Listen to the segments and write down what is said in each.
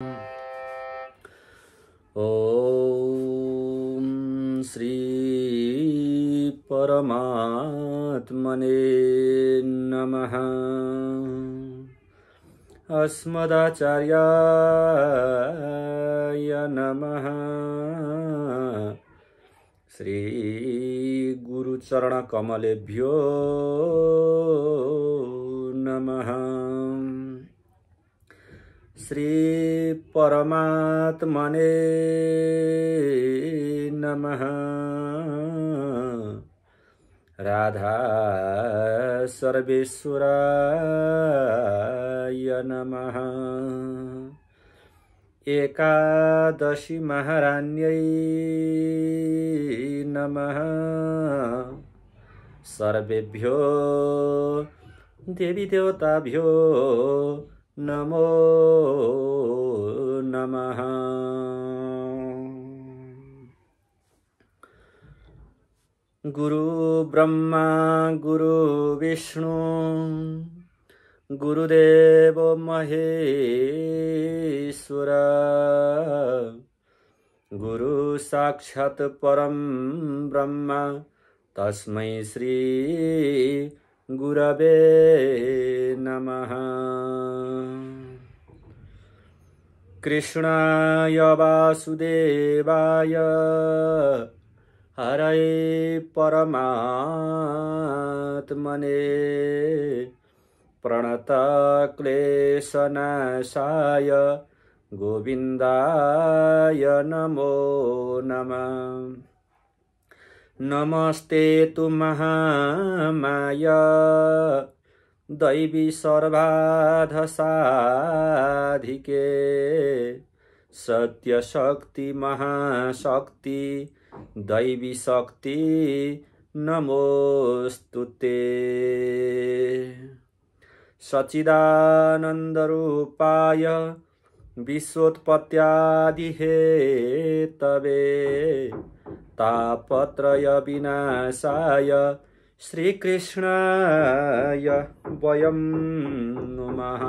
ॐ श्री परमात्मने नमः। अस्मदाचार्याय नमः। श्री गुरुचरणकमलेभ्यो नमः। श्री परमात्मने नमः। राधा सर्वेश्वराय नमः। एकादशी महारान्यै नमः। सर्वेभ्यो देवी देवताभ्यो नमो नमः। गुरु ब्रह्मा गुरु विष्णु गुरुदेव महेश्वर गुरु साक्षात् परम ब्रह्मा तस्मै श्री गुरवे नमः। कृष्णाय वासुदेवाय हरये परमात्मने प्रणतक्लेशनाशाय गोविन्दाय नमो नमः। नमस्ते तु महामाया दैवी सर्वाधसाधिके सत्यशक्ति महाशक्ति दैवी शक्ति नमोस्तुते। सच्चिदानन्दरूपाय विश्वोत्पत्त्यादिहेतवे तापत्रय विनाशाय श्रीकृष्णाय वयं नुमः।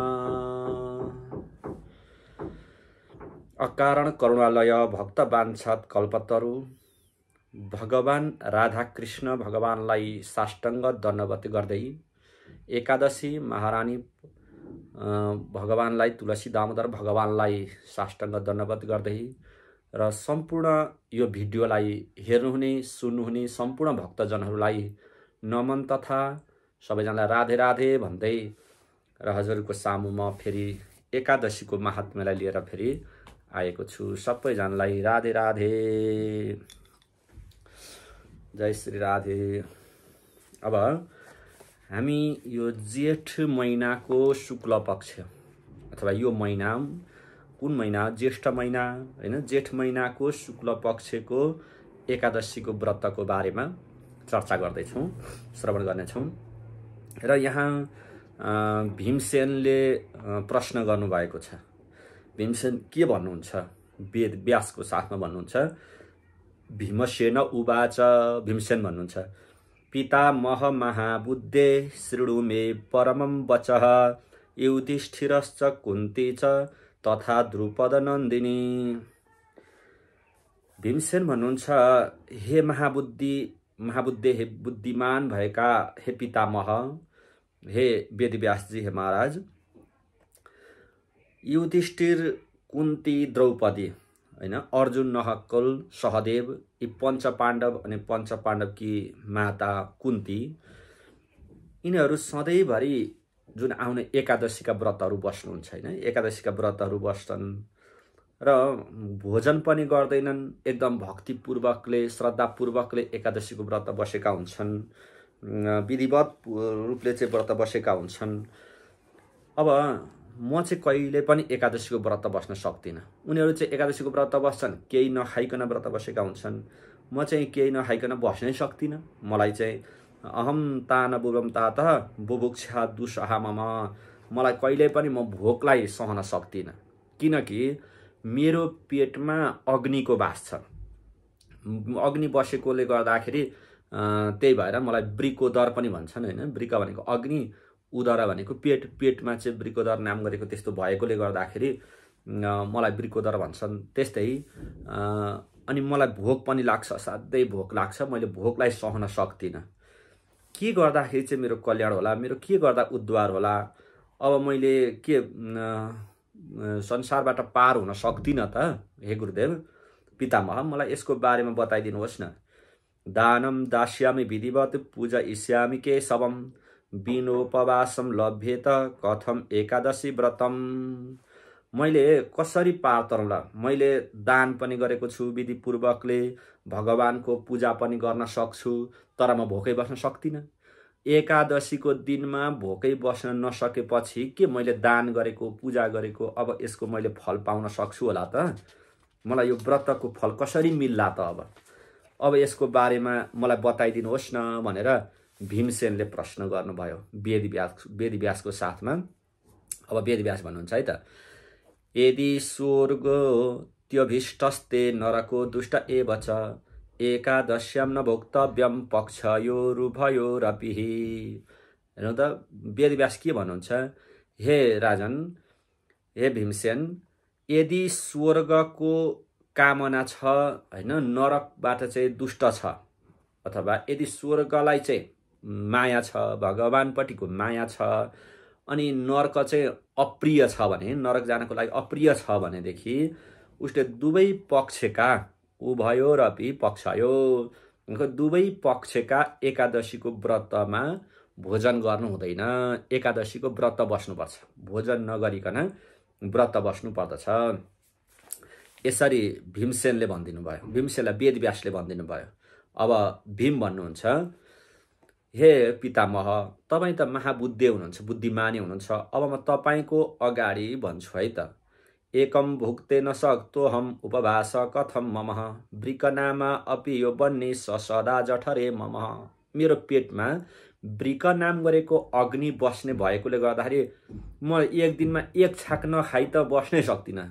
अकारण करुणालय भक्तवाञ्छात् कल्पतरु भगवान राधा कृष्ण भगवानलाई साष्टाङ्ग दण्डवत गर्दै एकादशी महारानी भगवानलाई तुलसी दामोदर भगवानलाई साष्टाङ्ग दण्डवत गर्दै र सम्पूर्ण यो भिडियोलाई हेर्नुहुने सुन्नुहुने सम्पूर्ण भक्तजनहरूलाई नमन तथा सबैजनालाई राधे राधे भन्दै र हजुरको सामु म फेरि एकादशीको महात्म्यलाई लिएर फेरि आएको छु। सबैजनालाई राधे राधे, जय श्री राधे। अब हामी यो जेठ महिनाको शुक्ल पक्ष अथवा यो महिना कुन महिना, ज्येष्ठ महिना हैन, जेठ महिनाको शुक्ल पक्षको एकादशीको व्रतको बारेमा चर्चा गर्दैछौँ, श्रवण गर्नेछौँ। र यहाँ भीमसेनले प्रश्न गर्नुभएको छ। भीमसेन के भन्नुहुन्छ? वेद व्यासको साथमा भन्नुहुन्छ। भीमसेन उवाच, भीमसेन भन्नुहुन्छ, पितामह महाबुद्धे शृणु मे परमं वचः युधिष्ठिरश्च कुन्ती च तथा द्रुपद नन्दिनी। भीमसेन भन्नुहुन्छ, हे महाबुद्धे, हे बुद्धिमान भएका हे पितामह, हे वेदव्यासजी, हे महाराज, युधिष्ठिर कुन्ती द्रौपदी हैन, अर्जुन नहक्कल सहदेव, यी पञ्चपाण्डव अनि पञ्चपाण्डवकी माता कुन्ती, यिनीहरू सधैँभरि जुन आउने एकादशीका व्रतहरू बस्नुहुन्छ हैन, एकादशीका व्रतहरू बस्छन् र भोजन पनि गर्दैनन्। एकदम भक्तिपूर्वकले श्रद्धापूर्वकले एकादशीको व्रत बसेका हुन्छन्, विधिवत रूपले चाहिँ व्रत बसेका हुन्छन्। अब म चाहिँ कहिले पनि एकादशीको व्रत बस्न सक्दिनँ। उनीहरू चाहिँ एकादशीको व्रत बस्छन्, केही नखाइकन व्रत बसेका हुन्छन्। म चाहिँ केही नखाइकन बस्नै सक्दिनँ। मलाई चाहिँ अहम तान बुबम तात बुभुक्षा दुस्साह मम, मलाई कहिले पनि म भोकलाई सहन सक्दिनँ, किनकि मेरो पेटमा अग्निको वास छ। अग्नि बसेकोले गर्दाखेरि त्यही भएर मलाई ब्रिकोदर पनि भन्छन् हैन। ब्रिका भनेको अग्नि, उदर भनेको पेट, पेटमा चाहिँ ब्रिकोदर नाम गरेको त्यस्तो भएकोले गर्दाखेरि मलाई वृकोदर भन्छन् त्यस्तै। अनि मलाई भोक पनि लाग्छ, असाध्यै भोक लाग्छ, मैले भोकलाई सहन सक्दिनँ। के गर्दाखेरि चाहिँ मेरो कल्याण होला, मेरो के गर्दा उद्धार होला, अब मैले के संसारबाट पार हुन सक्दिनँ त? हे गुरुदेव पितामह, मलाई यसको बारेमा बताइदिनुहोस् न। दानम दास्यामि विधिवत पूजयिष्यामि केशवम विनोपवासम लभ्येत कथम एकादशी व्रतम। मैले कसरी पार तरौँला? मैले दान पनि गरेको छु विधिपूर्वकले, भगवानको पूजा पनि गर्न सक्छु, तर म भोकै बस्न सक्दिनँ। एकादशीको दिनमा भोकै बस्न नसकेपछि के मैले दान गरेको, पूजा गरेको, अब यसको मैले फल पाउन सक्छु होला त? मलाई यो व्रतको फल कसरी मिल्ला त? अब यसको बारेमा मलाई बताइदिनुहोस् न भनेर भीमसेनले प्रश्न गर्नुभयो वेदव्यासको साथमा। अब वेदव्यास भन्नुहुन्छ है त, यदि स्वर्गोऽत्यभीष्टस्ते नरको दुष्ट एव च एकादश्यां न भोक्तव्यं पक्षयोरुभयोरपि। हेर्नु त वेदव्यास के भन्नुहुन्छ? हे राजन, हे भीमसेन, यदि स्वर्गको कामना छ हैन, नरकबाट चाहिँ दुष्ट छ, अथवा यदि स्वर्गलाई चाहिँ माया छ, भगवानपट्टिको माया छ, अनि नरक चाहिँ अप्रिय छ भने, नरक जानको लागि अप्रिय छ भनेदेखि उसले दुवै पक्षका उभयोरपि पक्षयो, दुवै पक्षका एकादशीको व्रतमा भोजन गर्नु हुँदैन। एकादशीको व्रत बस्नुपर्छ, भोजन नगरिकन व्रत बस्नु पर्दछ। यसरी भीमसेनले भनिदिनु भयो, भीमसेनलाई वेदव्यासले भनिदिनु भयो। अब भीम भन्नुहुन्छ, हे पितामह, तपाईँ त महाबुद्धि हुनुहुन्छ, बुद्धिमानी हुनुहुन्छ। अब म तपाईँको अगाडि भन्छु है त। एकम भुक्तेन सक्तोहम उपवास कथम मम वृकनामा अपि यो बन्ने सदा जठरे मम। मेरो पेटमा वृक नाम गरेको अग्नि बस्ने भएकोले गर्दाखेरि म एक दिनमा एक छाक नखाइ त बस्नै सक्दिनँ।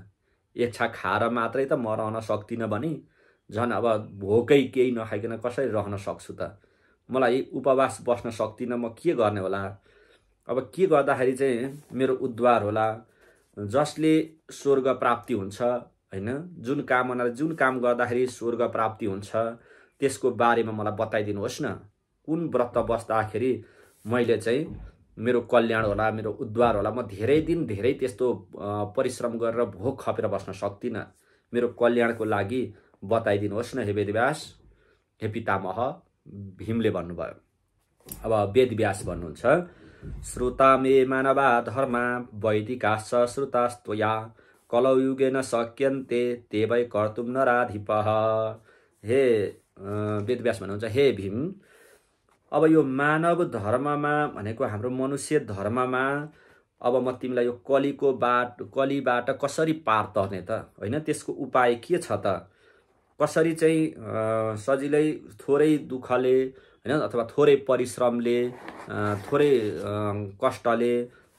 एक छाक खाएर मात्रै त म रहन सक्दिनँ भने झन् अब भोकै केही नखाइकन कसरी रहन सक्छु त? मलाई उपवास बस्न सक्दिनँ, म के गर्ने होला? अब के गर्दाखेरि चाहिँ मेरो उद्धार होला? जसले स्वर्ग प्राप्ति हुन्छ हैन, जुन काम गर्दाखेरि स्वर्ग प्राप्ति हुन्छ त्यसको बारेमा मलाई बताइदिनुहोस् न। कुन व्रत बस्दाखेरि मैले चाहिँ मेरो कल्याण होला, मेरो उद्धार होला? म धेरै दिन धेरै त्यस्तो परिश्रम गरेर भोक खपेर बस्न सक्दिनँ। मेरो कल्याणको लागि बताइदिनुहोस् न हे वेदव्यास, हे पितामह। भीमले भन्नुभयो। अब वेदव्यास भन्नुहुन्छ, श्रुता मे मानवा धर्मा वैदिकाश्च श्रुतास्त्वया कलौयुगेन शक्यन्ते ते वै कर्तुं नराधिपः। हे वेदव्यास भन्नुहुन्छ, हे भीम, अब यो मानव धर्ममा भनेको हाम्रो मनुष्य धर्ममा अब म तिमीलाई यो कलीबाट कसरी पार तर्ने त हैन, त्यसको उपाय के छ त? कसरी चाहिँ सजिलै थोरै दुःखले हैन, अथवा थोरै परिश्रमले, थोरै कष्टले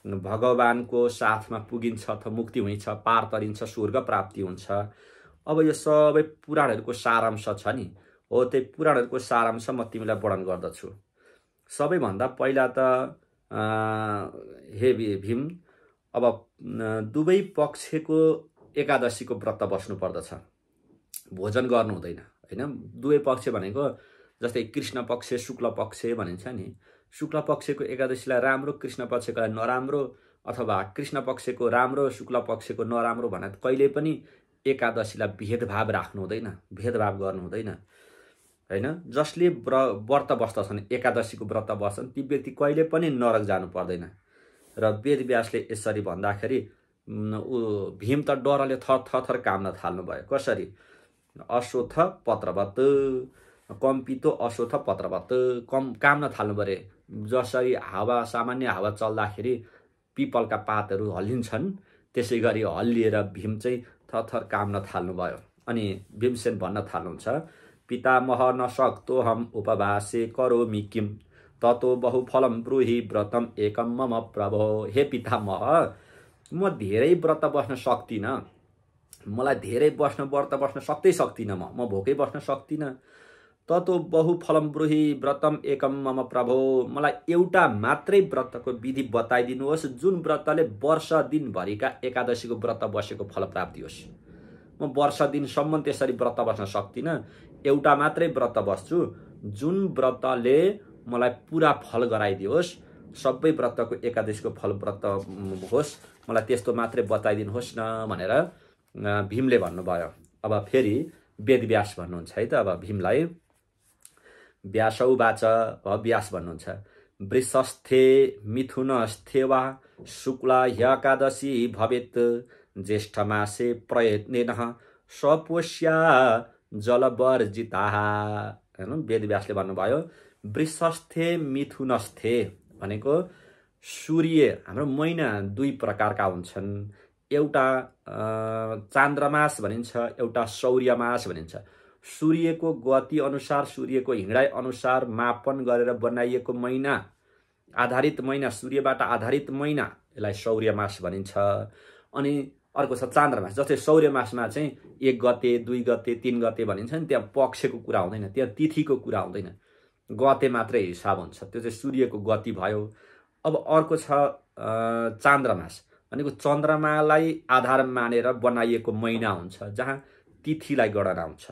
भगवानको साथमा पुगिन्छ अथवा मुक्ति हुन्छ, पार तरिन्छ, स्वर्ग प्राप्ति हुन्छ। अब यो सबै पुराणहरूको सारांश छ नि, हो त्यही पुराणहरूको सारांश म तिमीलाई वर्णन गर्दछु। सबैभन्दा पहिला त हे भीम, अब दुवै पक्षको एकादशीको व्रत बस्नु पर्दछ, भोजन गर्नु हुँदैन हैन। दुवै पक्ष भनेको जस्तै कृष्ण पक्ष शुक्ल पक्ष भनिन्छ नि। शुक्ल पक्षको एकादशीलाई राम्रो, कृष्ण पक्षकोलाई नराम्रो, अथवा कृष्ण पक्षको राम्रो, शुक्ल पक्षको नराम्रो भनेर कहिले पनि एकादशीलाई भेदभाव राख्नु हुँदैन, भेदभाव गर्नु हुँदैन हैन। जसले व्रत बस्दछन्, एकादशीको व्रत बस्छन्, ती व्यक्ति कहिले पनि नरक जानु पर्दैन। र वेदव्यासले यसरी भन्दाखेरि भीम त डरले थर काम्न थाल्नु भयो। कसरी? अश्वत्थ पत्रवत, कम्पितो अश्वत्थ पत्रवत काम्न थाल्नु परे। जसरी हावा, सामान्य हावा चल्दाखेरि पिपलका पातहरू हल्लिन्छन्, त्यसै गरी हल्लिएर भीम चाहिँ थर काम्न थाल्नु भयो। अनि भीमसेन भन्न थाल्नुहुन्छ, पितामह न सक्तो हम उपवासे करोमि किम ततो बहुफलम ब्रूहि व्रतम एकम मम प्रभो। हे पितामह, म धेरै व्रत बस्न सक्दिनँ, मलाई धेरै व्रत बस्न सक्दिनँ, म भोकै बस्न सक्दिनँ। ततो बहुफलम ब्रूहि व्रतम एकम मम प्रभो, मलाई एउटा मात्रै व्रतको विधि बताइदिनुहोस् जुन व्रतले वर्ष दिनभरिका एकादशीको व्रत बसेको फल प्राप्ति होस्। म वर्ष दिनसम्म त्यसरी व्रत बस्न सक्दिनँ, एउटा मात्रै व्रत बस्छु जुन व्रतले मलाई पुरा फल गराइदियोस्, सबै व्रतको एकादशीको फल व्रत होस्, मलाई त्यस्तो मात्रै बताइदिनुहोस् न भनेर भीमले भन्नुभयो। अब फेरि वेदव्यास भन्नुहुन्छ है त। अब भीमलाई व्यासौवाच, व्यास भन्नुहुन्छ, वृषस्थे मिथुनस्थे वा शुक्ला ह्यकादशी भवेत् ज्येष्ठ मासे प्रयत्नेन स्वपोष्या जलवर्जिताः। हैन, वेदव्यासले भन्नुभयो वृषस्थे मिथुनस्थे भनेको सूर्य, हाम्रो महिना दुई प्रकारका हुन्छन्, एउटा चान्द्रमास भनिन्छ, एउटा सौर्यमास भनिन्छ। सूर्यको गति अनुसार, सूर्यको हिँडाइ अनुसार मापन गरेर बनाइएको महिना, आधारित महिना, सूर्यबाट आधारित महिना, यसलाई सौर्यमास भनिन्छ। अनि अर्को छ चान्द्रमास। जस्तै सौर्यमासमा चाहिँ 1 गते 2 गते 3 गते भनिन्छ नि, त्यहाँ पक्षको कुरा हुँदैन, त्यहाँ तिथिको कुरा हुँदैन, गते मात्रै हिसाब हुन्छ। त्यो चाहिँ सूर्यको गति भयो। अब अर्को छ चान्द्रमास भनेको चन्द्रमालाई आधार मानेर बनाइएको महिना हुन्छ, जहाँ तिथिलाई गणना हुन्छ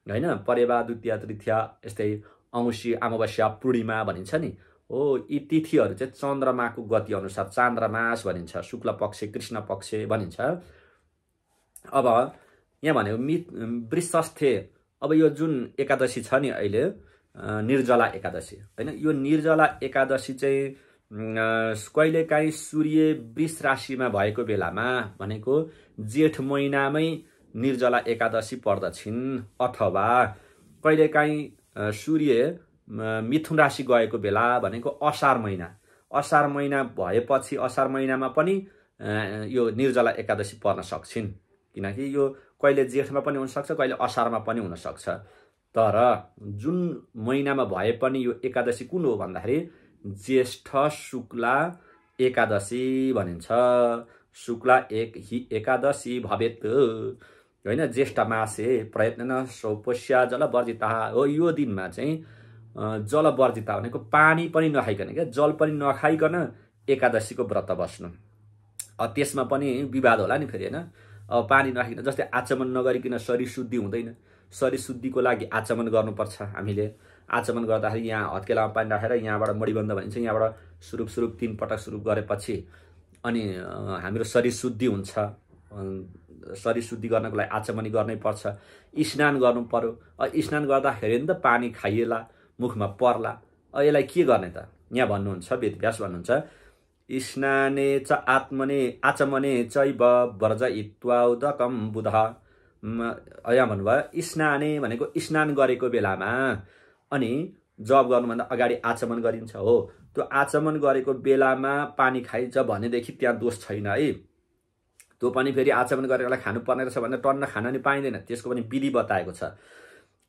हैन। परेवा, द्वितीया, तृतीया, यस्तै औँसी, अमावस्या, पूर्णिमा भनिन्छ नि, हो यी तिथिहरू चाहिँ चन्द्रमाको गति अनुसार चान्द्रमास भनिन्छ, शुक्ल पक्ष, कृष्ण पक्ष भनिन्छ। अब यहाँ भनेको वृषस्थे, अब यो जुन एकादशी छ नि अहिले निर्जला एकादशी हैन, यो निर्जला एकादशी चाहिँ कहिलेकाहीँ सूर्य वृष राशिमा भएको बेलामा भनेको जेठ महिनामै निर्जला एकादशी पर्दछिन्, अथवा कहिलेकाहीँ सूर्य मिथुन राशि गएको बेला भनेको असार महिना भएपछि असार महिनामा पनि यो निर्जला एकादशी पर्न सक्छिन्, किनकि यो कहिले जेठमा पनि हुनसक्छ, कहिले असारमा पनि हुनसक्छ। तर जुन महिनामा भए पनि यो एकादशी कुन हो भन्दाखेरि ज्येष्ठ शुक्ला एकादशी भनिन्छ। शुक्ला एकादशी भवेत् हैन, ज्येष्ठ मासे प्रयत्न स्वपोष्या जलवर्जिता हो। यो दिनमा चाहिँ जलवर्जिता भनेको पानी पनि नखाइकन, क्या जल पनि नखाइकन एकादशीको व्रत बस्नु। त्यसमा पनि विवाद होला नि फेरि हैन। अब पानी नखाइकन, जस्तै आचमन नगरिकन शरीर शुद्धि हुँदैन, शरीर शुद्धिको लागि आचमन गर्नुपर्छ। हामीले आचमन गर्दाखेरि यहाँ हत्केलामा पानी राखेर यहाँबाट मणिबन्ध भनिन्छ, यहाँबाट सुरुप 3 पटक सुरुप गरेपछि अनि हाम्रो शरीर शुद्धि हुन्छ। शरीर शुद्धि गर्नको लागि आचमनी गर्नै पर्छ, स्नान गर्नु पर्यो। स्नान गर्दाखेरि नि त पानी खाइएला, मुखमा पर्ला, यसलाई के गर्ने त? यहाँ भन्नुहुन्छ वेदव्यास भन्नुहुन्छ, स्नाने च आचमने चैव वर्जयित्वा उदकम बुध। यहाँ भन्नुभयो स्नाने भनेको स्नान गरेको बेलामा अनि जप गर्नुभन्दा अगाडि आचमन गरिन्छ हो। त्यो आचमन गरेको बेलामा पानी खाइन्छ भनेदेखि त्यहाँ दोष छैन है। त्यो पनि फेरि आचमन गरेकोलाई खानुपर्ने रहेछ भने टन्न खान नि पाइँदैन, त्यसको पनि विधि बताएको छ।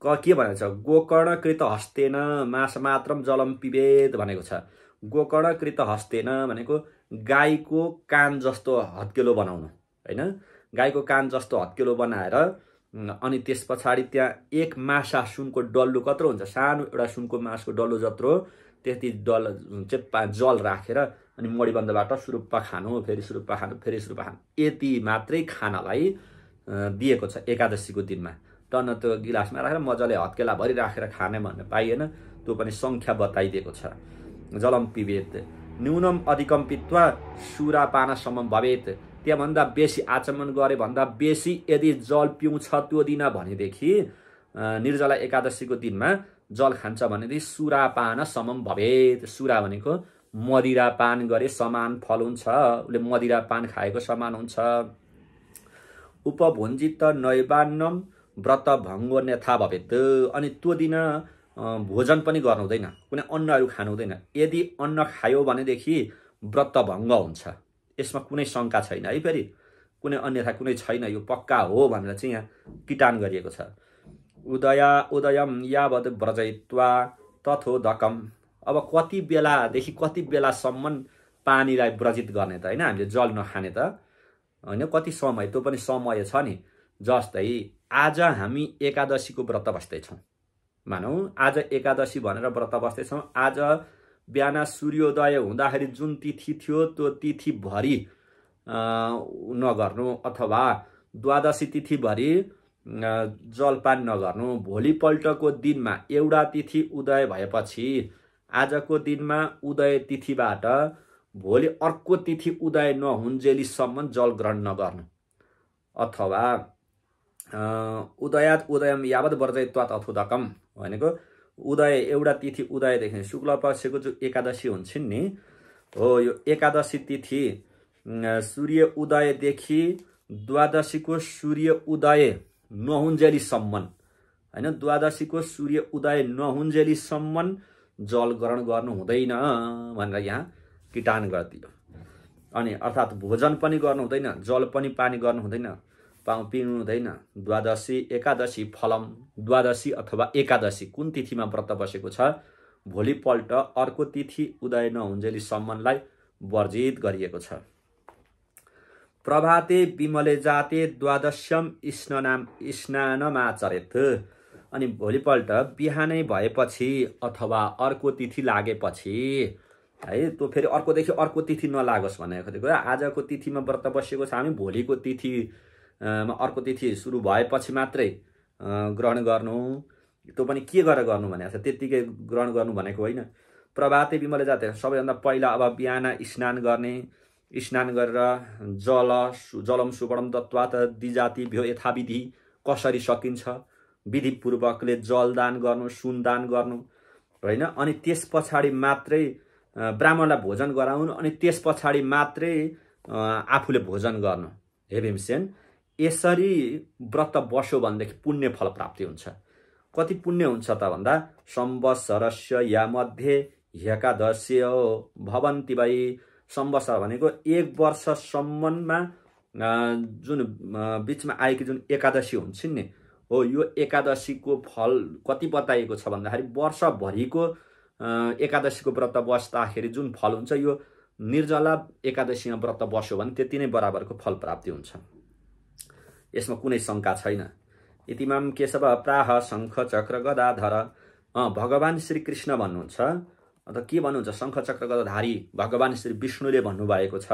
के भनेको छ? गोकर्णकृत हस्तेन मास मात्रम जलम पिबेत भनेको छ। गोकर्णकृत हस्तेन भनेको गाईको कान जस्तो हत्केलो बनाउनु हैन, गाईको कान जस्तो हत्केलो बनाएर अनि त्यस पछाडि त्यहाँ 1 मासा सुनको डल्लो कत्रो हुन्छ, सानो एउटा सुनको मासको डल्लो जत्रो, त्यति जल राखेर अनि मणिबन्धबाट सुरुप्पा खानु, फेरि सुरुप्पा खानु, फेरि सुरुप्पा खानु, यति मात्रै खानलाई दिएको छ एकादशीको दिनमा। टन्न त्यो गिलासमा राखेर मजाले हत्केला भरि राखेर खाने भन्ने पाइएन, त्यो पनि संख्या बताइदिएको छ। जलम पिबेत न्यूनम अधिकम पित्वा सुरापानसम भवेत्। त्यहाँभन्दा बेसी आचमन गरे भन्दा बेसी यदि जल पिउँछ त्यो दिन भनेदेखि निर्जला एकादशीको दिनमा जल खान्छ भनेदेखि सुरापान समम भवेत्। सुरा भनेको मदिरा पान गरे समान फल हुन्छ, उसले मदिरा पान खाएको समान हुन्छ। उपभुञ्जित नैवान्नम व्रत भङ्गो न्यथा भवेत्। अनि त्यो दिन भोजन पनि गर्नु हुँदैन, कुनै अन्नहरू खानु हुँदैन। यदि अन्न खायो भनेदेखि व्रत भङ्ग हुन्छ, यसमा कुनै शङ्का छैन है। फेरि कुनै अन्यथा कुनै छैन, यो पक्का हो भनेर चाहिँ यहाँ किटान गरिएको छ। उदयम यावद व्रजयित्वा तथोदकम। अब कति बेलादेखि कति बेलासम्म पानीलाई व्रजित गर्ने त हैन, हामीले जल नखाने त हैन, कति समय, त्यो पनि समय छ नि। जस्तै आज हामी एकादशीको व्रत बस्दैछौँ मानौ आज एकादशी भनेर व्रत बस्दैछौँ, आज बिहान सूर्योदय हुँदाखेरि जुन तिथि थियो त्यो तिथिभरि नगर्नु, अथवा द्वादशी तिथिभरि जलपान नगर्नु। भोलिपल्टको दिनमा एउटा तिथि उदय भएपछि आजको दिनमा उदय तिथिबाट भोलि अर्को तिथि उदय नहुन्जेलीसम्म जल ग्रहण नगर्नु, अथवा उदयात उदयम यावत वर्जयत्वात् अथुदकम भनेको उदय एउटा तिथि उदयदेखि शुक्ल पक्षको जो एकादशी हुन्छन् नि हो, यो एकादशी तिथि सूर्य उदयदेखि द्वादशीको सूर्य उदय नहुन्जेलीसम्म हैन, द्वादशीको सूर्य उदय नहुन्जेलीसम्म जल ग्रहण गर्नु हुँदैन भनेर यहाँ किटान गरिदियो। अनि अर्थात् भोजन पनि गर्नु हुँदैन, जल पनि पानी गर्नु हुँदैन, पिउनु हुँदैन। द्वादशी एकादशी फलम, द्वादशी अथवा एकादशी कुन तिथिमा व्रत बसेको छ भोलिपल्ट अर्को तिथि उदय नहुन्जेलीसम्मलाई वर्जित गरिएको छ। प्रभाते विमले जाते द्वादश्यम स्नानमाचरेत। अनि भोलिपल्ट बिहानै भएपछि अथवा अर्को तिथि लागेपछि है, त्यो फेरि अर्कोदेखि अर्को तिथि नलागोस् भनेको कुरा। आजको तिथिमा व्रत बसेको छ हामी, भोलिको तिथि अर्को तिथि सुरु भएपछि मात्रै ग्रहण गर्नु। त्यो पनि के गरेर गर्नु भनेको छ, त्यत्तिकै ग्रहण गर्नु भनेको होइन। प्रभाते विमले जाते, सबैभन्दा पहिला अब बिहान स्नान गर्ने, स्नान गरेर जलम सुवर्णम दत्वात् द्विजाति भ्यो यथाविधि कसरी सकिन्छ विधिपूर्वकले जलदान गर्नु, सुनदान गर्नु होइन। अनि त्यस पछाडि मात्रै ब्राह्मणलाई भोजन गराउनु, अनि त्यस पछाडि मात्रै आफूले भोजन गर्नु। हे भीमसेन, यसरी व्रत बस्यो भनेदेखि पुण्य फल प्राप्ति हुन्छ। कति पुण्य हुन्छ त भन्दा संवत्सरस्य या मध्ये एकादश्यो भवन्ति वै। संवत्सर भनेको एक वर्षसम्ममा जुन बिचमा आएकी जुन एकादशी हुन्छन् नि हो, यो एकादशीको फल कति बताइएको छ भन्दाखेरि वर्षभरिको एकादशीको व्रत बस्दाखेरि जुन फल हुन्छ यो निर्जला एकादशीमा व्रत बस्यो भने त्यति नै बराबरको फल प्राप्ति हुन्छ। यसमा कुनै शङ्का छैन। इतिमाम केशव प्राह शङ्ख चक्र गदाधर। भगवान श्री कृष्ण भन्नुहुन्छ, अथवा के भन्नुहुन्छ, शङ्ख चक्र गदाधारी भगवान श्री विष्णुले भन्नुभएको छ,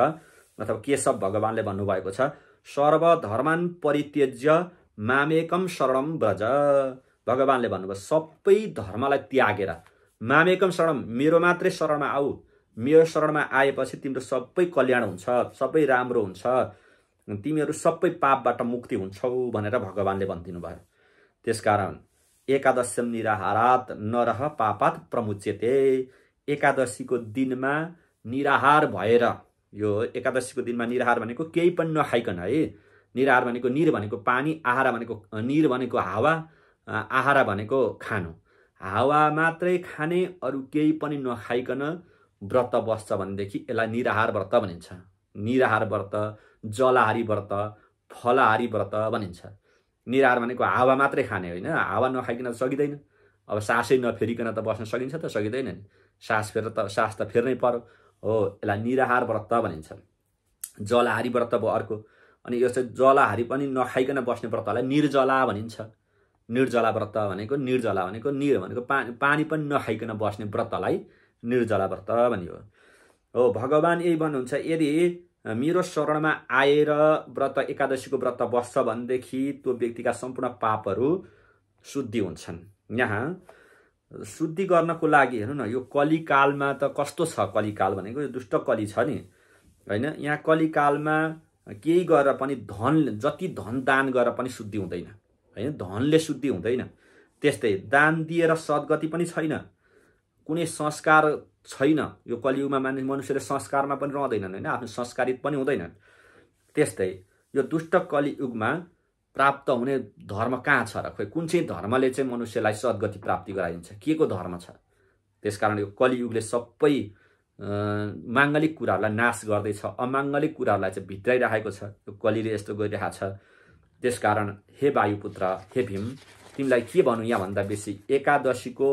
अथवा केशव भगवानले भन्नुभएको छ, सर्वधर्मान परित्यज्य मामेकम शरणम व्रज। भगवानले भन्नुभयो सबै धर्मलाई त्यागेर मामेकम शरणम, मेरो मात्रै शरणमा आऊ, मेरो शरणमा आएपछि तिम्रो सबै कल्याण हुन्छ, सबै राम्रो हुन्छ, तिमीहरू सबै पापबाट मुक्ति हुन्छौ भनेर भगवानले भनिदिनु भयो। त्यसकारण एकादश्यम निराहारात नरह पापात प्रमुच्यते। एकादशीको दिनमा निराहार भएर, यो एकादशीको दिनमा निराहार भनेको केही पनि नखाइकन है। निराहार भनेको निर भनेको पानी, आहार भनेको निर भनेको हावा, आहार भनेको खानु। हावा मात्रै खाने, अरू केही पनि नखाइकन व्रत बस्छ भनेदेखि यसलाई निराहार व्रत भनिन्छ। निराहार व्रत, जलाहारी व्रत, फलाहारी व्रत भनिन्छ। निराहार भनेको हावा मात्रै खाने होइन, हावा नखाइकन सकिँदैन। अब सासै नफेरिकन त बस्न सकिन्छ त, सकिँदैन नि। सास त फेर्नै पर्यो हो, यसलाई निराहार व्रत भनिन्छ। जलाहारी व्रत भयो अर्को। अनि यो चाहिँ जलाहारी पनि नखाइकन बस्ने व्रतलाई निर्जला भनिन्छ। निर्जला व्रत भनेको, निर्जला भनेको निर भनेको पानी पनि नखाइकन बस्ने व्रतलाई निर्जला व्रत भनियो हो। भगवान यही भन्नुहुन्छ, यदि मेरो शरणमा आएर व्रत एकादशीको व्रत बस्छ भनेदेखि त्यो व्यक्तिका सम्पूर्ण पापहरू शुद्धि हुन्छन्। यहाँ शुद्धि गर्नको लागि हेर्नु न, यो कलिकालमा त कस्तो छ, कलिकाल भनेको यो दुष्ट कली छ नि होइन। यहाँ कलिकालमा केही गरेर पनि जति धन दान गरेर पनि शुद्धि हुँदैन होइन, धनले शुद्धि हुँदैन। त्यस्तै दान दिएर सद्गति पनि छैन, कुनै संस्कार छैन। यो कलियुगमा मनुष्यले संस्कारमा पनि रहँदैनन् होइन, आफ्नो संस्कारित पनि हुँदैनन्। त्यस्तै यो दुष्ट कलियुगमा प्राप्त हुने धर्म कहाँ छ र? खोइ कुन चाहिँ धर्मले चाहिँ मनुष्यलाई सद्गति प्राप्ति गराइदिन्छ? के को धर्म छ? त्यसकारण यो कलियुगले सबै माङ्गलिक कुराहरूलाई नाश गर्दैछ, अमाङ्गलिक कुराहरूलाई चाहिँ भित्राइराखेको छ। यो कलिले यस्तो गरिरहेको छ। त्यसकारण हे वायुपुत्र, हे भीम, तिमीलाई के भनौँ यहाँ भन्दा बेसी एकादशीको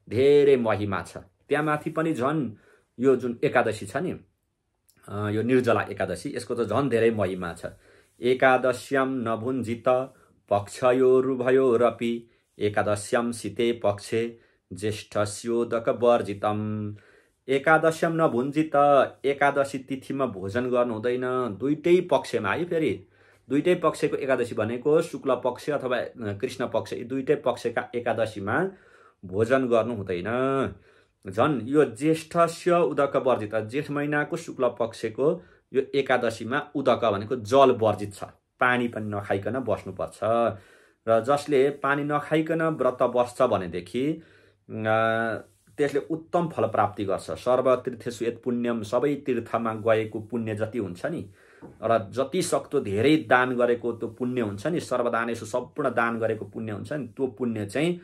धेरै महिमा छ। त्यहाँ माथि पनि झन् यो जुन एकादशी छ नि, यो निर्जला एकादशी, यसको त झन् धेरै महिमा छ। एकादश्यम नभुञ्जित पक्षयोरुभयोरपि एकादश्याम शीते पक्षे ज्येष्ठस्योदक वर्जितम। एकादश्याम नभुञ्जित, एकादशी तिथिमा भोजन गर्नु हुँदैन। दुईटै पक्षमा है, फेरि दुईटै पक्षको एकादशी भनेको शुक्ल पक्ष अथवा कृष्ण पक्ष, यी दुईटै पक्षका एकादशीमा भोजन गर्नु हुँदैन। झन् यो ज्येष्ठस्य उदक वर्जित, जेठ महिनाको शुक्ल पक्षको यो एकादशीमा उदक भनेको जल वर्जित छ, पानी पनि नखाइकन बस्नुपर्छ। र जसले पानी नखाइकन व्रत बस्छ भनेदेखि त्यसले उत्तम फल प्राप्ति गर्छ। सर्वतीर्थेषु यत् पुण्यम, सबै तीर्थमा गएको पुण्य जति हुन्छ नि, र जति सक्दो धेरै दान गरेको त्यो पुण्य हुन्छ नि, सर्वदानेषु सम्पूर्ण दान गरेको पुण्य हुन्छ नि, त्यो पुण्य चाहिँ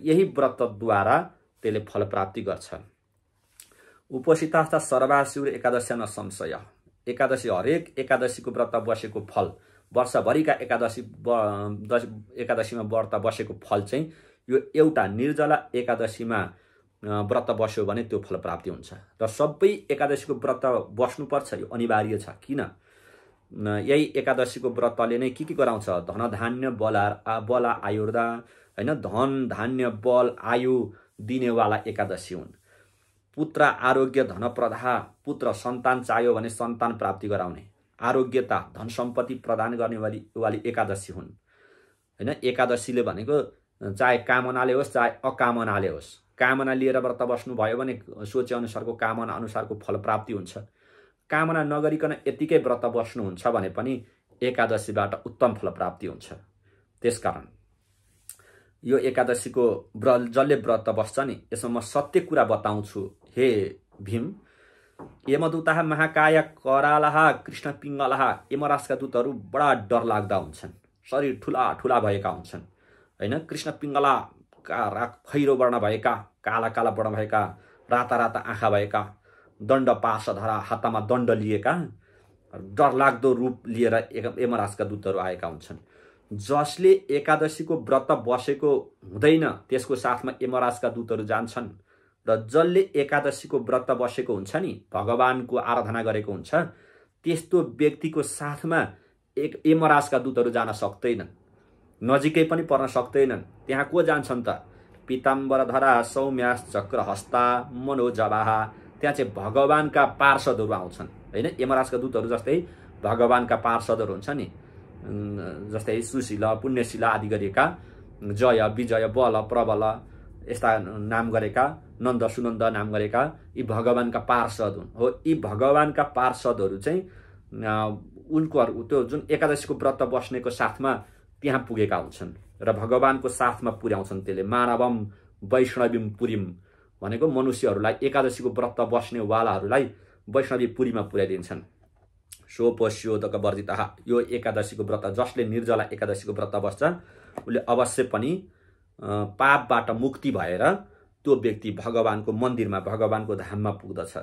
यही व्रतद्वारा त्यसले फल प्राप्ति गर्छ। उपोषितास्ता सर्वासुर एकादशी न संशय। एकादशी, हरेक एकादशीको व्रत बसेको फल, वर्षभरिका एकादशीमा व्रत बसेको फल चाहिँ यो एउटा निर्जला एकादशीमा व्रत बस्यो भने त्यो फल प्राप्ति हुन्छ। र सबै एकादशीको व्रत बस्नुपर्छ, यो अनिवार्य छ। किन? यही एकादशीको व्रतले नै के गराउँछ? धन धान्य बल आयुर्दा, हैन, धन धान्य बल आयु दिनेवाला एकादशी हुन्। पुत्र आरोग्य धन प्रदा, पुत्र सन्तान चाहियो भने सन्तान प्राप्ति गराउने, आरोग्यता धन सम्पत्ति प्रदान गर्ने वाली एकादशी हुन्। हैन, एकादशीले भनेको चाहे कामनाले होस् चाहे अकामनाले होस्, कामना लिएर व्रत बस्नु भयो भने सोचे अनुसारको कामना अनुसारको फल प्राप्ति हुन्छ। कामना नगरिकन यतिकै व्रत बस्नुहुन्छ भने पनि एकादशीबाट उत्तम फल प्राप्ति हुन्छ। त्यसकारण यो एकादशीको जसले व्रत बस्छ नि, यसमा म सत्य कुरा बताउँछु हे भीम। यमदूता महाकाय करालः कृष्ण पिङ्गलः, यमराजका दूतहरू बडा डर लाग्दा हुन्छन्, शरीर ठुला ठुला भएका हुन्छन्। हैन, कृष्ण पिङ्गला खैरो वर्ण भएका, काला काला वर्ण भएका, राता राता आँखा भएका, दण्ड पाशधरा, हातमा दण्ड लिएका, डरलाग्दो रूप लिएर यमराजका दूतहरू आएका हुन्छन्। जसले एकादशीको व्रत बसेको हुँदैन त्यसको साथमा यमराजका दूतहरू जान्छन्, र जसले एकादशीको व्रत बसेको हुन्छ नि, भगवानको आराधना गरेको हुन्छ, त्यस्तो व्यक्तिको साथमा यमराजका दूतहरू जान सक्दैनन्, नजिकै पनि पर्न सक्दैनन्। त्यहाँ को जान्छन् त? पीताम्बरधरा सौम्यास चक्रहस्ता मनोजवाहा, त्यहाँ चाहिँ भगवानका पार्षदहरू आउँछन्। हैन, यमराजका दूतहरू जस्तै भगवानका पार्षदहरू हुन्छ नि, जस्तै सुशील पुण्यशील आदि गरेका, जय विजय बल प्रबल यस्ता नाम गरेका, नन्द सुनन्द नाम गरेका, यी भगवानका पार्षद हुन्। हो, यी भगवानका पार्षदहरू चाहिँ उनको त्यो जुन एकादशीको व्रत बस्नेको साथमा त्यहाँ पुगेका हुन्छन् र भगवानको साथमा पुर्याउँछन्। त्यसले मानवम वैष्णवीम पुरीम भनेको मनुष्यहरूलाई, एकादशीको व्रत बस्ने वालाहरूलाई वैष्णवी पुरीमा पुर्याइदिन्छन्। सोपोष्योदक वर्जिता, यो एकादशीको व्रत, जसले निर्जला एकादशीको व्रत बस्छ उसले अवश्य पनि पापबाट मुक्ति भएर त्यो व्यक्ति भगवानको मन्दिरमा, भगवानको धाममा पुग्दछ।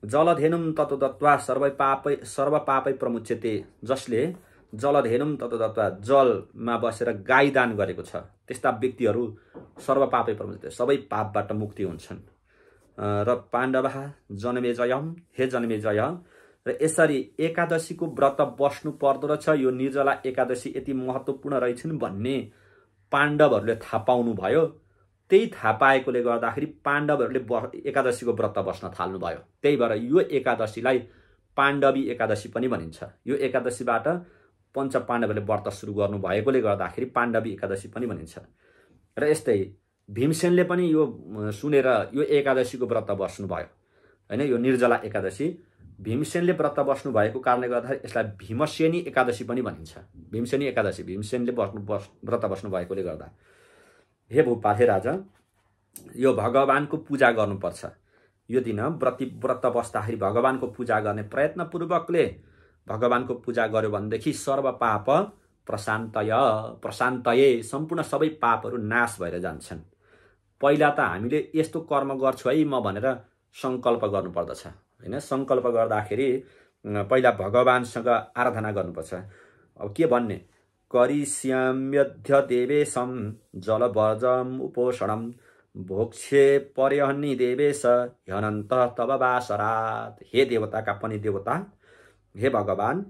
जलधेनुम तत्त्वदत्वा सर्व पापै प्रमुच्यते, जसले जलधेनुम तत्त्वदत्वा, जलमा बसेर गाई दान गरेको छ, त्यस्ता व्यक्तिहरू सर्व पापै प्रमुच्यते, सबै पापबाट मुक्ति हुन्छन्। र पाण्डवः जन्मेजयम, हे जन्मेजय, र यसरी एकादशीको व्रत बस्नु पर्दो रहेछ, यो निर्जला एकादशी यति महत्त्वपूर्ण रहेछन् भन्ने पाण्डवहरूले थाहा पाउनु भयो। त्यही थाहा पाएकोले गर्दाखेरि पाण्डवहरूले एकादशीको व्रत बस्न थाल्नुभयो। त्यही भएर यो एकादशीलाई पाण्डवी एकादशी पनि भनिन्छ। यो एकादशीबाट पञ्च पाण्डवहरूले व्रत सुरु गर्नु भएकोले गर्दाखेरि पाण्डवी एकादशी पनि भनिन्छ। र यस्तै भीमसेनले पनि यो सुनेर यो एकादशीको व्रत बस्नुभयो। हैन, यो निर्जला एकादशी भीमसेनले व्रत बस्नु भएको कारणले गर्दाखेरि यसलाई भीमसेनी एकादशी पनि भनिन्छ। भीमसेनी एकादशी, भीमसेनले व्रत बस्नु भएकोले गर्दा। हे भूपाल, हे राजा, यो भगवानको पूजा गर्नुपर्छ। यो दिन व्रत बस्दाखेरि भगवानको पूजा गर्ने प्रयत्नपूर्वकले भगवानको पूजा गर्यो भनेदेखि सर्व पाप प्रशान्तये, सम्पूर्ण सबै पापहरू नाश भएर जान्छन्। पहिला त हामीले यस्तो कर्म गर्छु है म भनेर सङ्कल्प गर्नुपर्दछ। हैन, सङ्कल्प गर्दाखेरि पहिला भगवानसँग आराधना गर्नुपर्छ। अब के भन्ने? करिष्याम्यद्य देवेशम जलवर्जम उपोषणम भोक्षे पर्यहन्नि देवेश ह्यनन्त तव वासरात। हे देवताका पनि देवता, हे भगवान,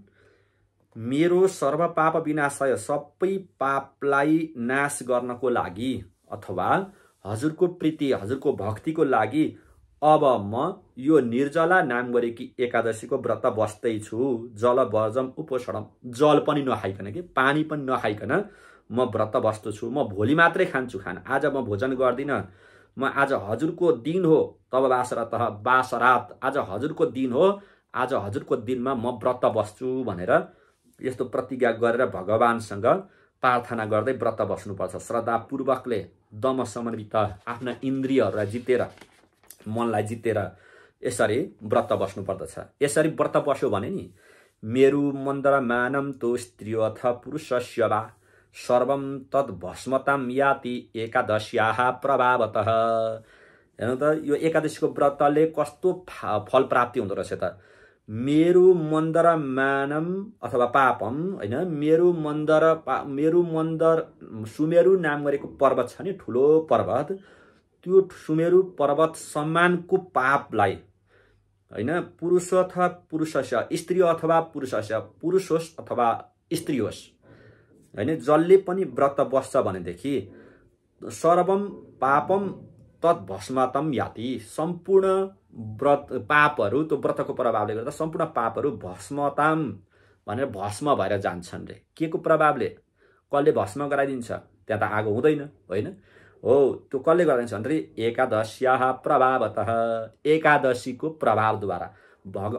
मेरो सर्व पाप विनाशय, सबै पापलाई नाश गर्नको लागि अथवा हजुरको प्रीति हजुरको भक्तिको लागि अब म यो निर्जला नाम गरेकी एकादशीको व्रत बस्दैछु। जल वर्जम उपोषणम, जल पनि नखाइकन कि पानी पनि नखाइकन म व्रत बस्दछु। म भोलि मात्रै खान्छु खाना, आज म भोजन गर्दिनँ। म आज हजुरको दिन हो, तब बासरतः बासरात, आज हजुरको दिन हो, आज हजुरको दिनमा म व्रत बस्छु भनेर यस्तो प्रतिज्ञा गरेर भगवानसँग प्रार्थना गर्दै व्रत बस्नुपर्छ। श्रद्धापूर्वकले दम समन्वित आफ्ना इन्द्रियहरूलाई जितेर, मनलाई जितेर यसरी व्रत बस्नुपर्दछ। यसरी व्रत बस्यो भने नि मेरु मन्दर मानम तो स्त्रियो अथ पुरुषस्य वा सर्वम तद् भस्मताम याति एकादश्याः प्रभावतः। हेर्नु त यो एकादशीको व्रतले कस्तो फल प्राप्ति हुँदो रहेछ त। मेरु मन्दर मानम अथवा पापम हैन, मेरु मन्दर सुमेरु नाम गरेको पर्वत छ नि, ठुलो पर्वत, त्यो सुमेरु पर्वत सम्मानको पापलाई हैन, पुरुष अथवा पुरुषस्य, स्त्री अथवा पुरुषस्य, पुरुष होस् अथवा स्त्री होस् हैन, जसले पनि व्रत बस्छ भनेदेखि सर्वम पापम तत् भस्मतम याति, सम्पूर्ण व्रत पापहरू त्यो व्रतको प्रभावले गर्दा सम्पूर्ण पापहरू भस्मताम भनेर भस्म भएर जान्छन् रे। के को प्रभावले? कसले भस्म गराइदिन्छ? त्यहाँ त आगो हुँदैन होइन हो, त्यो कसले गराइदिन्छ भने एकादश्याः प्रभावतः, एकादशीको प्रभावद्वारा।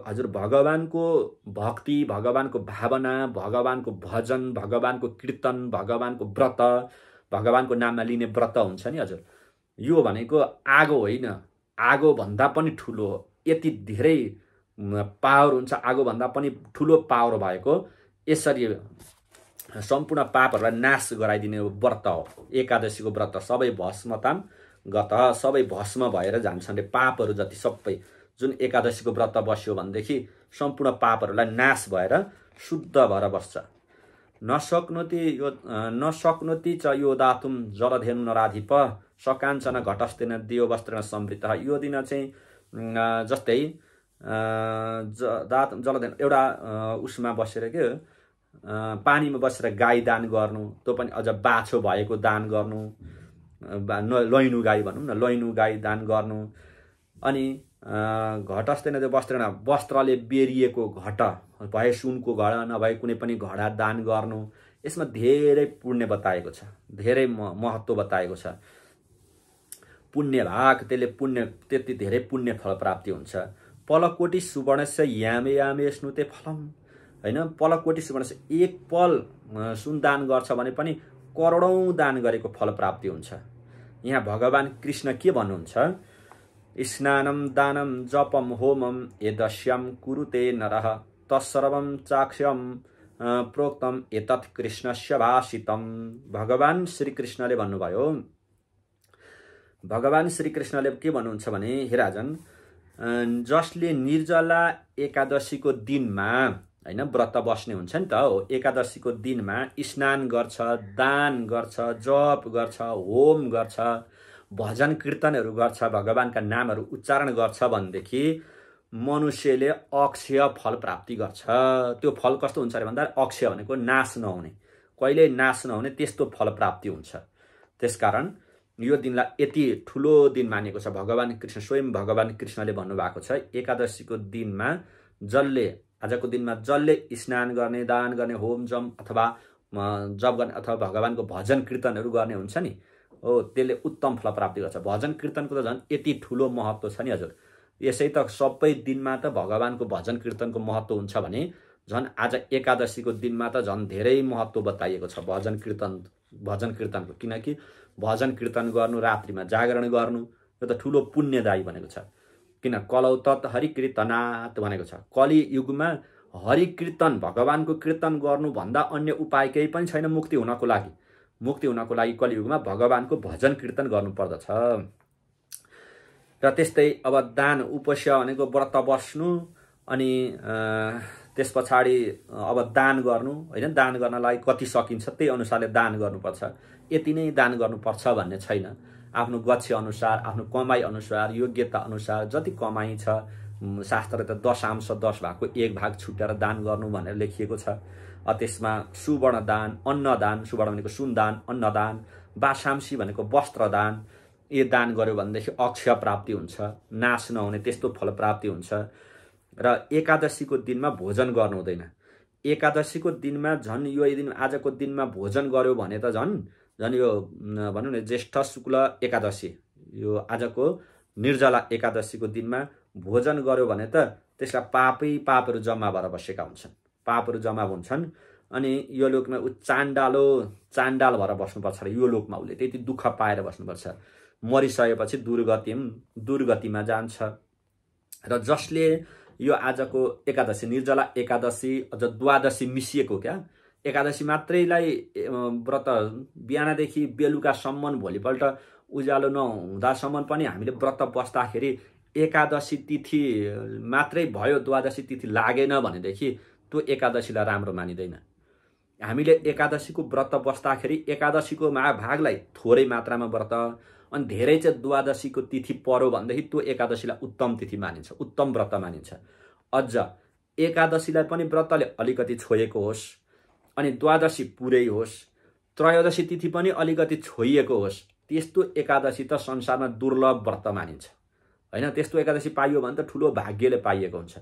हजुर भगवानको भक्ति, भगवानको भावना, भगवानको भजन, भगवानको कीर्तन, भगवानको व्रत, भगवानको नाममा लिने व्रत हुन्छ नि हजुर, यो भनेको आगो होइन, आगो भन्दा पनि ठुलो हो। यति धेरै पावर हुन्छ, आगो भन्दा पनि ठुलो पावर भएको यसरी सम्पूर्ण पापहरूलाई नाश गराइदिने व्रत हो एकादशीको व्रत। सबै भस्मताम गत, सबै भस्म भएर जान्छन् रे पापहरू जति सबै। जुन एकादशीको व्रत बस्यो भनेदेखि सम्पूर्ण पापहरूलाई नाश भएर शुद्ध भएर बस्छ। नशक्नोति च यो दातुम जलधेनु नराधिप सकाञ्चन घटस्तेन देव वस्त्रेण समृद्धः। यो दिन चाहिँ जस्तै जलधेनु एउटा उसमा बसेर के पानीमा बसेर गाई दान गर्नु, त्यो पनि अझ बाछो भएको दान गर्नु, लैनु गाई भनौँ न, लैनु गाई दान गर्नु। अनि घटस्तेन देव वस्त्रेण, वस्त्रले बेरिएको घट भए सुनको घडा नभए कुनै पनि घडा दान गर्नु। यसमा धेरै पुण्य बताएको छ, धेरै महत्त्व बताएको छ। पुण्य भाग, त्यसले पुण्य त्यति धेरै पुण्य फल प्राप्ति हुन्छ। पलकोटी सुवर्णस्य यामे यामे स्नुते फलम हैन, पलकोटी सुवर्णस्य, एक पल सुन दान गर्छ भने पनि करोडौं दान गरेको फल प्राप्ति हुन्छ। यहाँ भगवान कृष्ण के भन्नुहुन्छ? स्नानम दानम जपम होमम एदश्यम कुरुते नरः तत्सर्वं चाक्ष्यम प्रोक्तम एतत् कृष्णस्य भाषितम। भगवान श्री कृष्णले भन्नुभयो, भगवान श्री कृष्णले के भन्नुहुन्छ भने, हे राजन, जसले निर्जला एकादशीको दिनमा हैन व्रत बस्ने हुन्छ नि त हो, एकादशीको दिनमा स्नान गर्छ, दान गर्छ, जप गर्छ, होम गर्छ, भजन कीर्तनहरू गर्छ, भगवानका नामहरू उच्चारण गर्छ भनेदेखि मनुष्यले अक्षय फल प्राप्ति गर्छ। त्यो फल कस्तो हुन्छ अरे भन्दा अक्षय भनेको नाश नहुने, कहिल्यै नाश नहुने त्यस्तो फल प्राप्ति हुन्छ। त्यसकारण यो दिनलाई यति ठुलो दिन मानिएको छ। भगवान कृष्ण, स्वयं भगवान कृष्णले भन्नुभएको छ, एकादशीको दिनमा जसले, आजको दिनमा जसले स्नान गर्ने, दान गर्ने, होम जम अथवा जप गर्ने अथवा भगवानको भजन कीर्तनहरू गर्ने हुन्छ नि हो, त्यसले उत्तम फल प्राप्ति गर्छ। भजन कीर्तनको त झन् यति ठुलो महत्त्व छ नि हजुर। यसै त सबै दिनमा त भगवानको भजन कीर्तनको महत्त्व हुन्छ भने झन् आज एकादशीको दिनमा त झन् धेरै महत्त्व बताइएको छ भजन कीर्तनको। किनकि भजन कीर्तन गर्नु, रात्रिमा जागरण गर्नु, यो त ठुलो पुण्यदायी भनेको छ। किन कलौ तत् हरिकीर्तनात् भनेको छ। कलि युगमा हरिकीर्तन, भगवानको कीर्तन गर्नुभन्दा अन्य उपाय केही पनि छैन मुक्ति हुनको लागि। मुक्ति हुनको लागि कलियुगमा भगवानको भजन कीर्तन गर्नुपर्दछ। र त्यस्तै अब दान उपस्य भनेको व्रत बस्नु, अनि त्यस पछाडि अब दान गर्नु हैन, दान गर्नलाई कति सकिन्छ त्यही अनुसारले दान गर्नुपर्छ। यति नै दान गर्नुपर्छ भन्ने छैन। आफ्नो गच्छ अनुसार, आफ्नो कमाई अनुसार, योग्यता अनुसार जति कमाई छ, शास्त्रले त 10 अंश 10 भागको 1 भाग छुट्याएर दान गर्नु भनेर लेखिएको छ। त्यसमा सुवर्ण दान, अन्नदान, सुवर्ण भनेको सुनदान, अन्नदान, वासांसी भनेको वस्त्रदान, यो दान गर्यो भनेदेखि अक्षय प्राप्ति हुन्छ, नाश नहुने त्यस्तो फल प्राप्ति हुन्छ। र एकादशीको दिनमा भोजन गर्नु हुँदैन। एकादशीको दिनमा झन् यो दिन आजको दिनमा भोजन गर्यो भने त झन् यो भनौँ न ज्येष्ठ शुक्ल एकादशी, यो आजको निर्जला एकादशीको दिनमा भोजन गर्यो भने त त्यसका पापहरू जम्मा भएर बसेका हुन्छन्, पापहरू जम्मा हुन्छन्। अनि यो लोकमा ऊ चाण्डाल भएर बस्नुपर्छ र यो लोकमा उसले त्यति दुःख पाएर बस्नुपर्छ। मरिसकेपछि दुर्गतिमा जान्छ। र जसले यो आजको एकादशी, निर्जला एकादशी अझ द्वादशी मिसिएको क्या, एकादशी मात्रैलाई व्रत बिहानदेखि बेलुकासम्म भोलिपल्ट उज्यालो नहुँदासम्म पनि हामीले व्रत बस्दाखेरि एकादशी तिथि मात्रै भयो, द्वादशी तिथि लागेन भनेदेखि त्यो एकादशीलाई राम्रो मानिँदैन। हामीले एकादशीको व्रत बस्दाखेरि एकादशीको भागलाई थोरै मात्रामा व्रत अनि धेरै चाहिँ द्वादशीको तिथि पर्यो भनेदेखि त्यो एकादशीलाई उत्तम तिथि मानिन्छ, उत्तम व्रत मानिन्छ। अझ एकादशीलाई पनि व्रतले अलिकति छोएको होस् अनि द्वादशी पुरै होस्, त्रयोदशी तिथि पनि अलिकति छोइएको होस्, त्यस्तो एकादशी त संसारमा दुर्लभ व्रत मानिन्छ हैन। त्यस्तो एकादशी पाइयो भने त ठुलो भाग्यले पाइएको हुन्छ।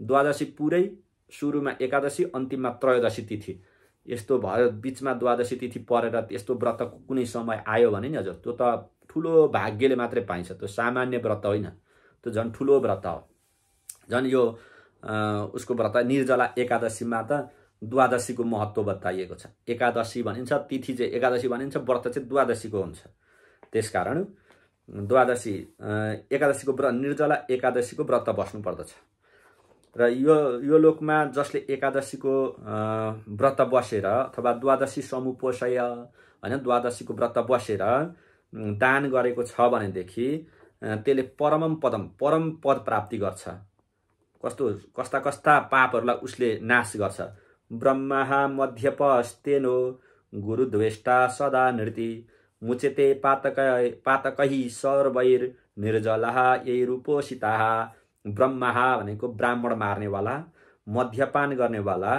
द्वादशी पुरै, सुरुमा एकादशी, अन्तिममा त्रयोदशी तिथि, यस्तो भयो बीचमा द्वादशी तिथि परेर त्यस्तो व्रत कुनै समय आयो भने नि हजुर त्यो त ठुलो भाग्यले मात्रै पाइन्छ, त्यो सामान्य व्रत होइन, त्यो झन् ठुलो व्रत हो। झन् यो उसको व्रत निर्जला एकादशीमा त द्वादशीको महत्त्व बताइएको छ। एकादशी भनिन्छ, तिथि चाहिँ एकादशी भनिन्छ, व्रत चाहिँ द्वादशीको हुन्छ। त्यसकारण द्वादशी एकादशीको व्रत, निर्जला एकादशीको व्रत बस्नु पर्दछ। र यो लोकमा जसले एकादशीको व्रत बसेर अथवा द्वादशी समुपोषय हैन द्वादशीको व्रत बसेर दान गरेको छ भनेदेखि त्यसले परम पद प्राप्ति गर्छ। कस्ता पापहरूलाई उसले नाश गर्छ। ब्रह्मा मध्यपस्तेनो गुरुद्वेष्टा सदा नृति मुचेते पातकही सर्वैर निर्जला यैरुपोषिता। ब्रह्मा भनेको ब्राह्मण मार्नेवाला, मध्यपान गर्नेवाला,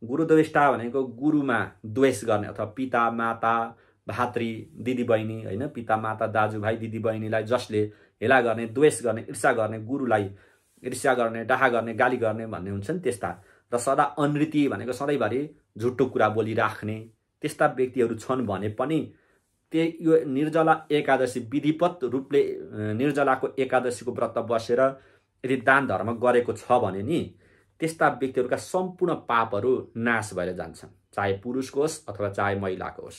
गुरुद्वेष्टा भनेको गुरुमा द्वेष गर्ने अथवा पिता माता भातृ दिदी बहिनी हैन, पिता माता दाजुभाइ दिदी बहिनीलाई जसले हेला गर्ने, द्वेष गर्ने, ईर्ष्या गर्ने, गुरुलाई ईर्ष्या गर्ने, डाहा गर्ने, गाली गर्ने भन्ने हुन्छन् त्यस्ता। र सदा अनृति भनेको सधैँभरि झुटो कुरा बोलिराख्ने त्यस्ता व्यक्तिहरू छन् भने पनि यो निर्जला एकादशी विधिवत रूपले निर्जलाको एकादशीको व्रत बसेर यदि दान धर्म गरेको छ भने नि त्यस्ता व्यक्तिहरूका सम्पूर्ण पापहरू नाश भएर जान्छन्, चाहे पुरुषको होस् अथवा चाहे महिलाको होस्।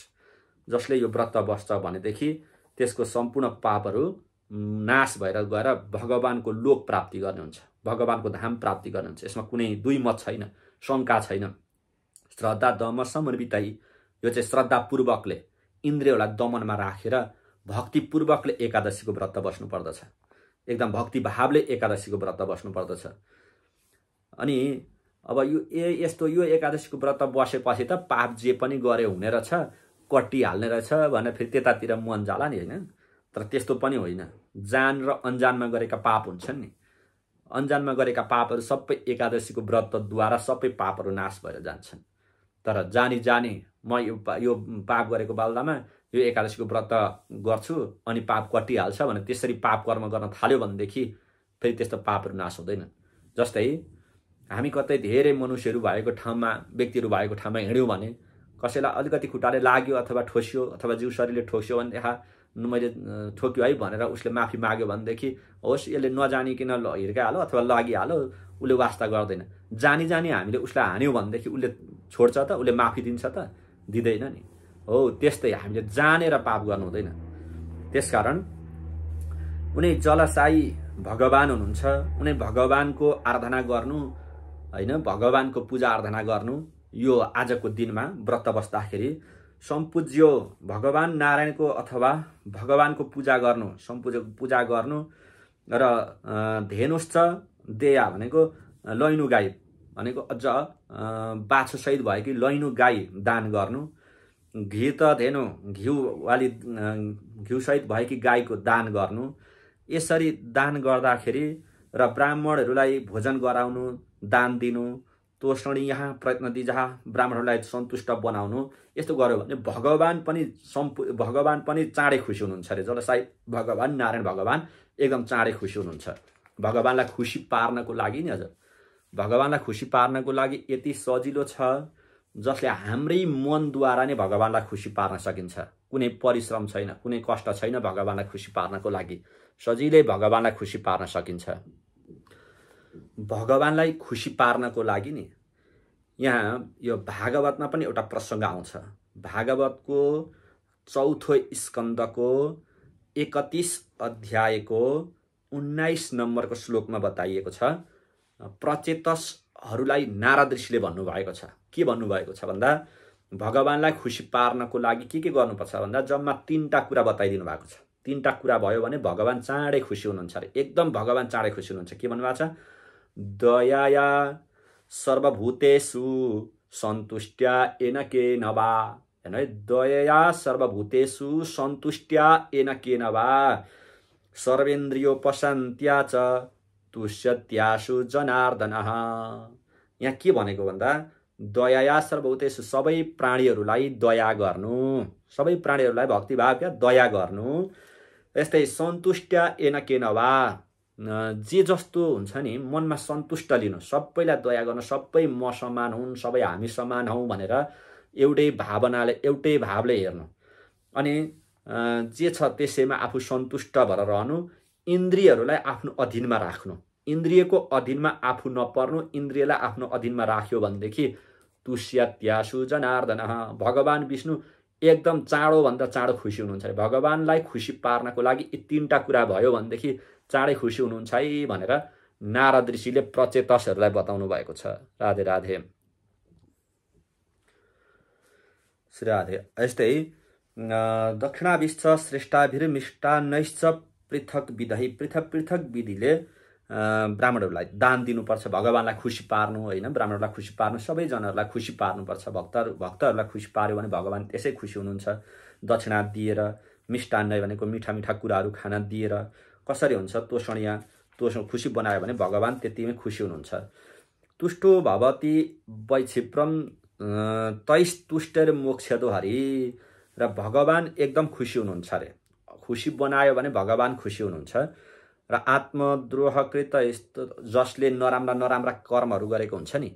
जसले यो व्रत बस्छ भनेदेखि त्यसको सम्पूर्ण पापहरू नाश भएर गएर भगवानको लोक प्राप्ति गर्नुहुन्छ, भगवानको धाम प्राप्ति गर्नुहुन्छ। यसमा कुनै दुई मत छैन, शङ्का छैन। श्रद्धा दम समर्पितै, यो चाहिँ श्रद्धापूर्वकले इन्द्रियहरूलाई दमनमा राखेर भक्तिपूर्वकले एकादशीको व्रत बस्नु पर्दछ। एकदम भक्ति भावले एकादशीको व्रत बस्नु पर्दछ। अनि अब यो एकादशीको व्रत बसेपछि त पाप जे पनि गरे हुने रहेछ, कटिहाल्ने रहेछ भनेर फेरि त्यतातिर मन जाला नि होइन। तर त्यस्तो पनि होइन। जान र अनजानमा गरेका पाप हुन्छन् नि, अनजानमा गरेका पापहरू सबै एकादशीको व्रतद्वारा सबै पापहरू नाश भएर जान्छन्। तर जानी जानी म यो पाप गरेको बेलामा यो एकादशीको व्रत गर्छु अनि पाप कटिहाल्छ भने त्यसरी पाप कर्म गर्न थाल्यो भनेदेखि फेरि त्यस्तो पापहरू नाश हुँदैन। जस्तै हामी कतै धेरै मनुष्यहरू भएको ठाउँमा, व्यक्तिहरू भएको ठाउँमा हिँड्यौँ भने कसैलाई अलिकति खुट्टाले लाग्यो अथवा ठोस्यो अथवा जिउ शरीरले ठोस्यो भनेदेखि मैले ठोक्यो है भनेर उसले माफी माग्यो भनेदेखि होस् यसले नजानिकन हिर्काइहाल्यो अथवा लगिहाल्यो, उसले वास्ता गर्दैन। जानी जानी हामीले उसलाई हान्यौँ भनेदेखि उसले छोड्छ त, उसले माफी दिन्छ त, दिँदैन नि। हो त्यस्तै हामीले जानेर पाप गर्नु हुँदैन। त्यसकारण उनी जलसाई भगवान हुनुहुन्छ, उनी भगवानको आराधना गर्नु हैन, भगवानको पूजा आराधना गर्नु यो आजको दिनमा व्रत बस्दाखेरि सम्पूज्यो भगवान नारायणको अथवा भगवानको पूजा गर्नु, सम्पूज्यको पूजा गर्नु। र धेनुश्च देया भनेको लैनु गाई भनेको अझ बाछो सहित भएकी लैनु गाई दान गर्नु। घी त धेनु घिउवाली घिउ सहित भएकी गाईको दान गर्नु। यसरी दान गर्दाखेरि र ब्राह्मणहरूलाई भोजन गराउनु, दान दिनु, तोषणी यहाँ प्रयत्न दि जहाँ ब्राह्मणहरूलाई सन्तुष्ट बनाउनु यस्तो गर्यो भने भगवान पनि चाँडै खुसी हुनुहुन्छ अरे। जसलाई भगवान नारायण भगवान एकदम चाँडै खुसी हुनुहुन्छ। भगवानलाई खुसी पार्नको लागि नि हजुर, भगवानलाई खुसी पार्नको लागि यति सजिलो छ जसले हाम्रै मनद्वारा नै भगवानलाई खुसी पार्न सकिन्छ। कुनै परिश्रम छैन, कुनै कष्ट छैन भगवानलाई खुसी पार्नको लागि। सजिलै भगवानलाई खुसी पार्न सकिन्छ। भगवानलाई खुसी पार्नको लागि नि यहाँ यो भागवतमा पनि एउटा प्रसङ्ग आउँछ। भागवतको 4थो स्कन्दको 31 अध्यायको 19 नम्बरको श्लोकमा बताइएको छ। प्रचेतसहरूलाई नारद ऋषिले भन्नुभएको छ। के भन्नुभएको छ भन्दा भगवानलाई खुसी पार्नको लागि के गर्नुपर्छ भन्दा जम्मा 3टा कुरा बताइदिनु भएको छ। 3टा कुरा भयो भने भगवान चाँडै खुसी हुनुहुन्छ अरे। एकदम भगवान चाँडै खुसी हुनुहुन्छ। के भन्नुभएको छ? दयाया सर्वभूतेषु सन्तुष्ट्या येन केन वा। हैन है, दयाया सर्वभूतेषु सन्तुष्ट्या येन केन वा सर्वेन्द्रियोपशान्त्या च तुष्यत्याशु जनार्दनः। यहाँ के भनेको भन्दा दयाया सर्वभूतेषु सबै प्राणीहरूलाई दया गर्नु, सबै प्राणीहरूलाई भक्तिभाव क्या दया गर्नु। यस्तै सन्तुष्ट्या येन केन वा, जे जस्तो हुन्छ नि मनमा सन्तुष्ट लिनु, सबैलाई दया गर्नु, सबै म समान हुन्, सबै हामी समान हौँ भनेर एउटै भावनाले एउटै भावले हेर्नु। अनि जे छ त्यसैमा आफू सन्तुष्ट भएर रहनु। इन्द्रियहरूलाई आफ्नो अधीनमा राख्नु, इन्द्रियको अधीनमा आफू नपर्नु। इन्द्रियलाई आफ्नो अधीनमा राख्यो भनेदेखि तुष्यत्याशु जनार्दनः, भगवान विष्णु एकदम चाँडोभन्दा चाँडो खुसी हुनुहुन्छ। भगवानलाई खुसी पार्नको लागि यी 3टा कुरा भयो भनेदेखि चाँडै खुसी हुनुहुन्छ है भनेर नारद ऋषिले प्रचेतसहरूलाई बताउनु भएको छ। राधे राधे श्री राधे। यस्तै दक्षिणाभिश्च श्रेष्ठाभिर्मिष्टान्नैश्च पृथक विधि, पृथक पृथक विधिले ब्राह्मणहरूलाई दान दिनुपर्छ भगवानलाई खुसी पार्नु। होइन, ब्राह्मणहरूलाई खुसी पार्नु, सबैजनाहरूलाई खुसी पार्नुपर्छ। भक्तहरूलाई खुसी पार्यो भने भगवान त्यसै खुसी हुनुहुन्छ। दक्षिणा दिएर, मिष्टान्न भनेको मिठा मिठा कुराहरू खाना दिएर कसरी हुन्छ? तोषण खुसी बनायो भने भगवान त्यतिमै खुसी हुनुहुन्छ। तुष्टो भवति वैक्षिप्रम तैस तुष्टेर मोक्षदो हरि, र भगवान एकदम खुसी हुनुहुन्छ अरे। खुसी बनायो भने भगवान खुसी हुनुहुन्छ। र आत्मद्रोहकृत जसले नराम्रा कर्महरू गरेको हुन्छ नि,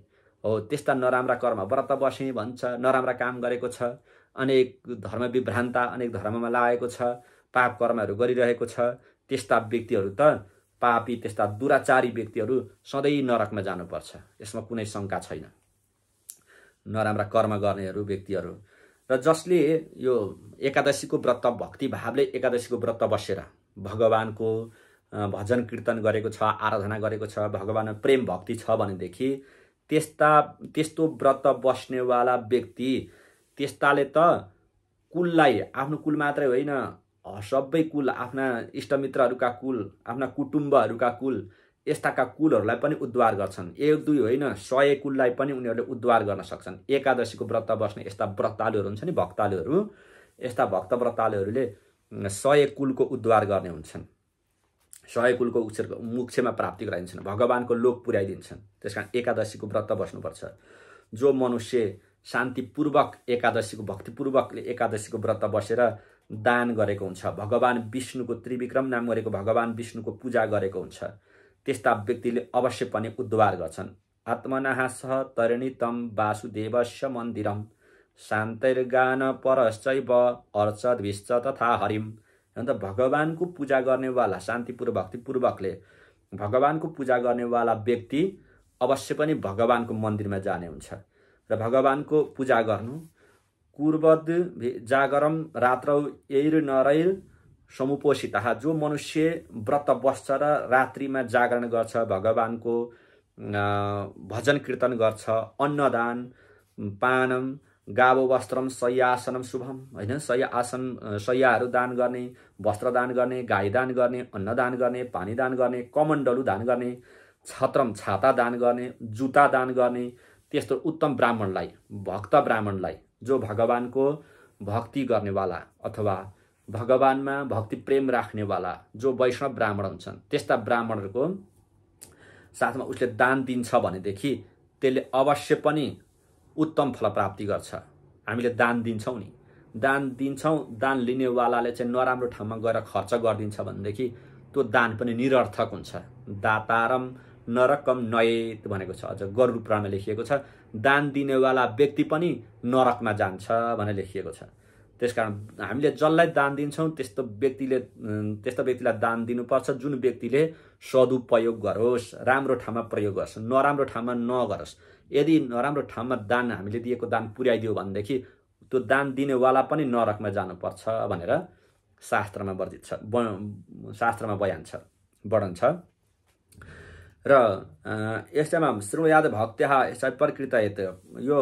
हो त्यस्ता नराम्रा कर्म, व्रत बस्ने भन्छ, नराम्रा काम गरेको छ, अनेक धर्म विभ्रान्ता, अनेक धर्ममा लागेको छ, पाप कर्महरू गरिरहेको छ, त्यस्ता व्यक्तिहरू त पापी, त्यस्ता दुराचारी व्यक्तिहरू सधैँ नरकमा जानुपर्छ। यसमा कुनै शङ्का छैन। नराम्रा कर्म गर्नेहरू व्यक्तिहरू र जसले यो एकादशीको व्रत भक्तिभावले एकादशीको व्रत बसेर भगवानको भजन कीर्तन गरेको छ, आराधना गरेको छ, भगवानमा प्रेम भक्ति छ भनेदेखि त्यस्तो व्रत बस्नेवाला व्यक्ति त्यस्ताले त कुललाई, आफ्नो कुल मात्रै होइन सबै कुल, आफ्ना इष्टमित्रहरूका कुल, आफ्ना कुटुम्बहरूका कुल, यस्ताका कुलहरूलाई पनि उद्धार गर्छन्। 1-2 होइन 100 कुललाई पनि उनीहरूले उद्धार गर्न सक्छन्। एकादशीको व्रत बस्ने यस्ता व्रतालुहरू हुन्छ नि, भक्तालुहरू, यस्ता भक्त व्रतालुहरूले 100 कुलको उद्धार गर्ने हुन्छन्। 100 कुलको मोक्षमा प्राप्ति गराइदिन्छन्, भगवानको लोक पुर्याइदिन्छन्। त्यसकारण एकादशीको व्रत बस्नुपर्छ। जो मनुष्य शान्तिपूर्वक एकादशीको भक्तिपूर्वकले एकादशीको व्रत बसेर दान गरेको हुन्छ, भगवान विष्णुको त्रिविक्रम नाम गरेको भगवान विष्णुको पूजा गरेको हुन्छ, त्यस्ता व्यक्तिले अवश्य पनि उद्धार गर्छन्। आत्मनः सह तरणितम वासुदेवस्य मन्दिरम शान्तैर्गान परश्चैव अर्चद्भिश्च तथा हरिम। अन्त भगवानको पूजा गर्नेवाला, शान्तिपूर्वक भक्तिपूर्वकले भगवानको पूजा गर्नेवाला व्यक्ति अवश्य पनि भगवानको मन्दिरमा जाने हुन्छ र भगवानको पूजा गर्नु। कुर्वद जागरम रात्रौ एैर नरैर समुपोषिता, जो मनुष्य व्रत बस्छ र रात्रिमा जागरण गर्छ, भगवानको भजन कीर्तन गर्छ, अन्नदान पानम गावो वस्त्रम शय्यासनम शुभम, होइन शय्याहरू दान गर्ने, वस्त्र दान गर्ने, गाई दान गर्ने, अन्नदान गर्ने, पानी दान गर्ने, कमण्डलु दान गर्ने, छत्रम छाता दान गर्ने, जुत्ता दान गर्ने, त्यस्तो उत्तम ब्राह्मणलाई, भक्त ब्राह्मणलाई, जो भगवानको भक्ति गर्नेवाला अथवा भगवानमा भक्ति प्रेम राख्नेवाला जो वैष्णव ब्राह्मण हुन्छन्, त्यस्ता ब्राह्मणहरूको साथमा उसले दान दिन्छ भनेदेखि त्यसले अवश्य पनि उत्तम फल प्राप्ति गर्छ। हामीले दान दिन्छौँ नि, दान दिन्छौँ, दान लिनेवालाले चाहिँ नराम्रो ठाउँमा गएर खर्च गरिदिन्छ भनेदेखि त्यो दान पनि निरर्थक हुन्छ। दातारम नरकम नयेत भनेको छ, अझ गरुड पुराणमा लेखिएको छ। दान दिनेवाला व्यक्ति पनि नरकमा जान्छ भनेर लेखिएको छ। त्यसकारण हामीले जसलाई दान दिन्छौँ त्यस्तो व्यक्तिलाई दान दिनुपर्छ जुन व्यक्तिले सदुपयोग गरोस्, राम्रो ठाउँमा प्रयोग गर्छ, नराम्रो ठाउँमा नगरोस्। यदि नराम्रो ठाउँमा दान हामीले दिएको दान पुर्याइदियो भनेदेखि त्यो दान दिनेवाला पनि नरकमा जानुपर्छ भनेर शास्त्रमा वर्णित छ, शास्त्रमा बयान छ, वर्णन छ। र यसमा श्रृणुयाद भक्त्याः यसै प्रकृतयत, यो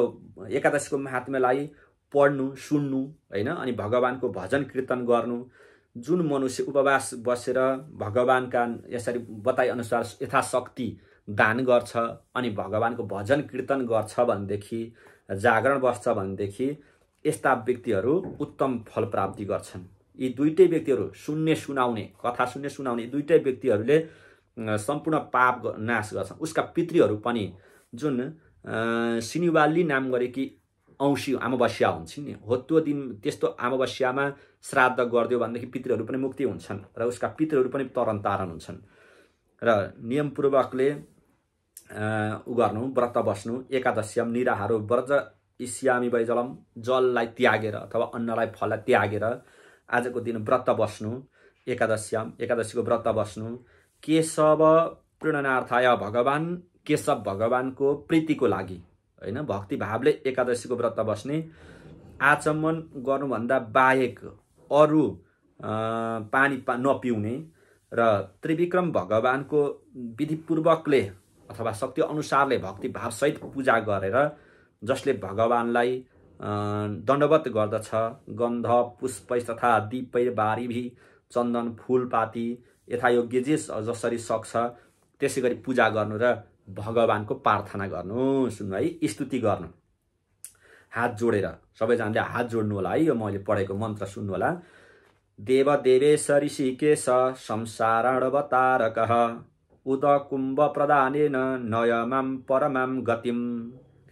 एकादशीको महात्म्यलाई पढ्नु, सुन्नु हैन, अनि भगवानको भजन कीर्तन गर्नु। जुन मनुष्य उपवास बसेर भगवानका यसरी बताए अनुसार यथाशक्ति दान गर्छ अनि भगवानको भजन कीर्तन गर्छ भनेदेखि, जागरण बस्छ भनेदेखि यस्ता व्यक्तिहरू उत्तम फल प्राप्ति गर्छन्। यी दुईटै व्यक्तिहरू सुन्ने सुनाउने, कथा सुन्ने सुनाउने दुईटै व्यक्तिहरूले सम्पूर्ण पाप नाश गर्छन्। उसका पितृहरू पनि जुन सिनिवाली नाम गरेकी औँसी अमावस्या हुन्छन् नि, हो त्यो दिन त्यस्तो अमावस्यामा श्राद्ध गरिदियो भनेदेखि पितृहरू पनि मुक्ति हुन्छन् र उसका पितृहरू पनि तरन तारण हुन्छन्। र नियमपूर्वकले उ गर्नु, व्रत बस्नु। एकादश्यम निराहारो व्रज इस्यामी वैजलम, जललाई त्यागेर अथवा अन्नलाई फललाई त्यागेर आजको दिन व्रत बस्नु। एकादश्यम, एकादशीको व्रत बस्नु। केशव प्रीणनार्थाय, भगवान केशव भगवानको प्रीतिको लागि हैन, भक्ति भावले एकादशीको व्रत बस्ने। आचमन गर्नुभन्दा बाहेक अरू पानी नपिउने र त्रिविक्रम भगवानको विधिपूर्वकले अथवा शक्ति अनुसारले भक्ति भावसहित पूजा गरेर जसले भगवानलाई दण्डवत गर्दछ, गन्ध पुष्पै तथा दीपै बारीभि चन्दन फूलपाती यथायोग्य जसरी सक्छ त्यसै गरी पूजा गर्नु र भगवानको प्रार्थना गर्नु। सुन्नु है, स्तुति गर्नु, हात जोडेर सबैजनाले हात जोड्नु होला है। यो मैले पढेको मन्त्र सुन्नु होला। देव देवेश ऋषिकेश संसारावतारकः उद कुम्भ प्रदानेन नयमाम परमाम गतिम।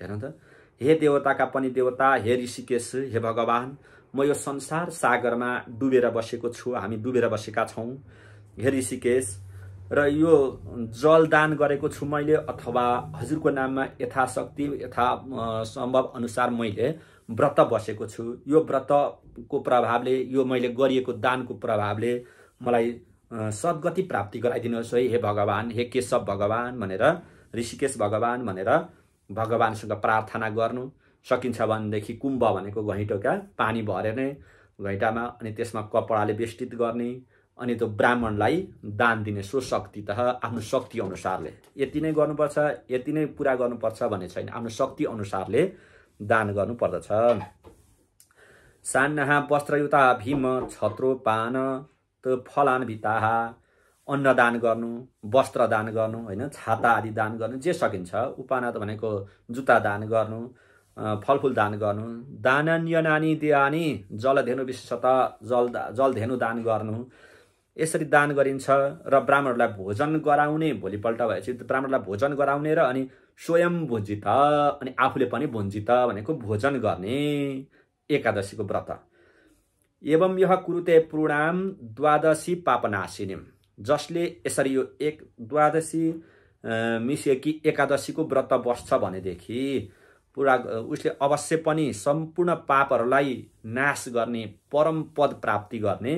हेर्नु त, हे देवताका पनि देवता, हे ऋषिकेश, हे भगवान, म यो संसार सागरमा डुबेर बसेको छु, हामी डुबेर बसेका छौँ। हे ऋषिकेश, र यो जल दान गरेको छु मैले, अथवा हजुरको नाममा यथाशक्ति यथा सम्भव अनुसार मैले व्रत बसेको छु। यो व्रतको प्रभावले, यो मैले गरिएको दानको प्रभावले मलाई सद्गति प्राप्ति गराइदिनुहोस् है हे भगवान, हे केशव भगवान भनेर, ऋषिकेश भगवान भनेर भगवानसँग प्रार्थना गर्नु। सकिन्छ भनेदेखि कुम्भ भनेको घैँटोका पानी भरेर घैँटामा, अनि त्यसमा कपडाले बेष्टित गर्ने, अनि त्यो ब्राह्मणलाई दान दिने। सो शक्ति त आफ्नो शक्ति अनुसारले यति नै गर्नुपर्छ, यति नै पुरा गर्नुपर्छ भन्ने छैन, आफ्नो शक्ति अनुसारले दान गर्नुपर्दछ। सान्नाहा वस्त्रयुता भीम छत्रोपान त फलान्विताः, अन्नदान गर्नु, वस्त्र दान गर्नु हैन, छाता आदि दान गर्नु, जे सकिन्छ। उपाना त भनेको जुत्ता दान गर्नु, फलफुल दान गर्नु। दानन्यनानि दियानि, जलधेनु विशेषतः जलधेनु दान गर्नु। यसरी दान गरिन्छ र ब्राह्मणलाई भोजन गराउने, भोलिपल्ट भएपछि ब्राह्मणलाई भोजन गराउने र अनि स्वयं भोजित अनि आफूले पनि भोजित भनेको भोजन गर्ने एकादशीको व्रत। एवं यह कुरुते पूर्णाम द्वादशी पापनाशिनीम, जसले यसरी यो द्वादशी मिसिएकी एकादशीको व्रत बस्छ भनेदेखि पुरा उसले अवश्य पनि सम्पूर्ण पापहरूलाई नाश गर्ने, परम पद प्राप्ति गर्ने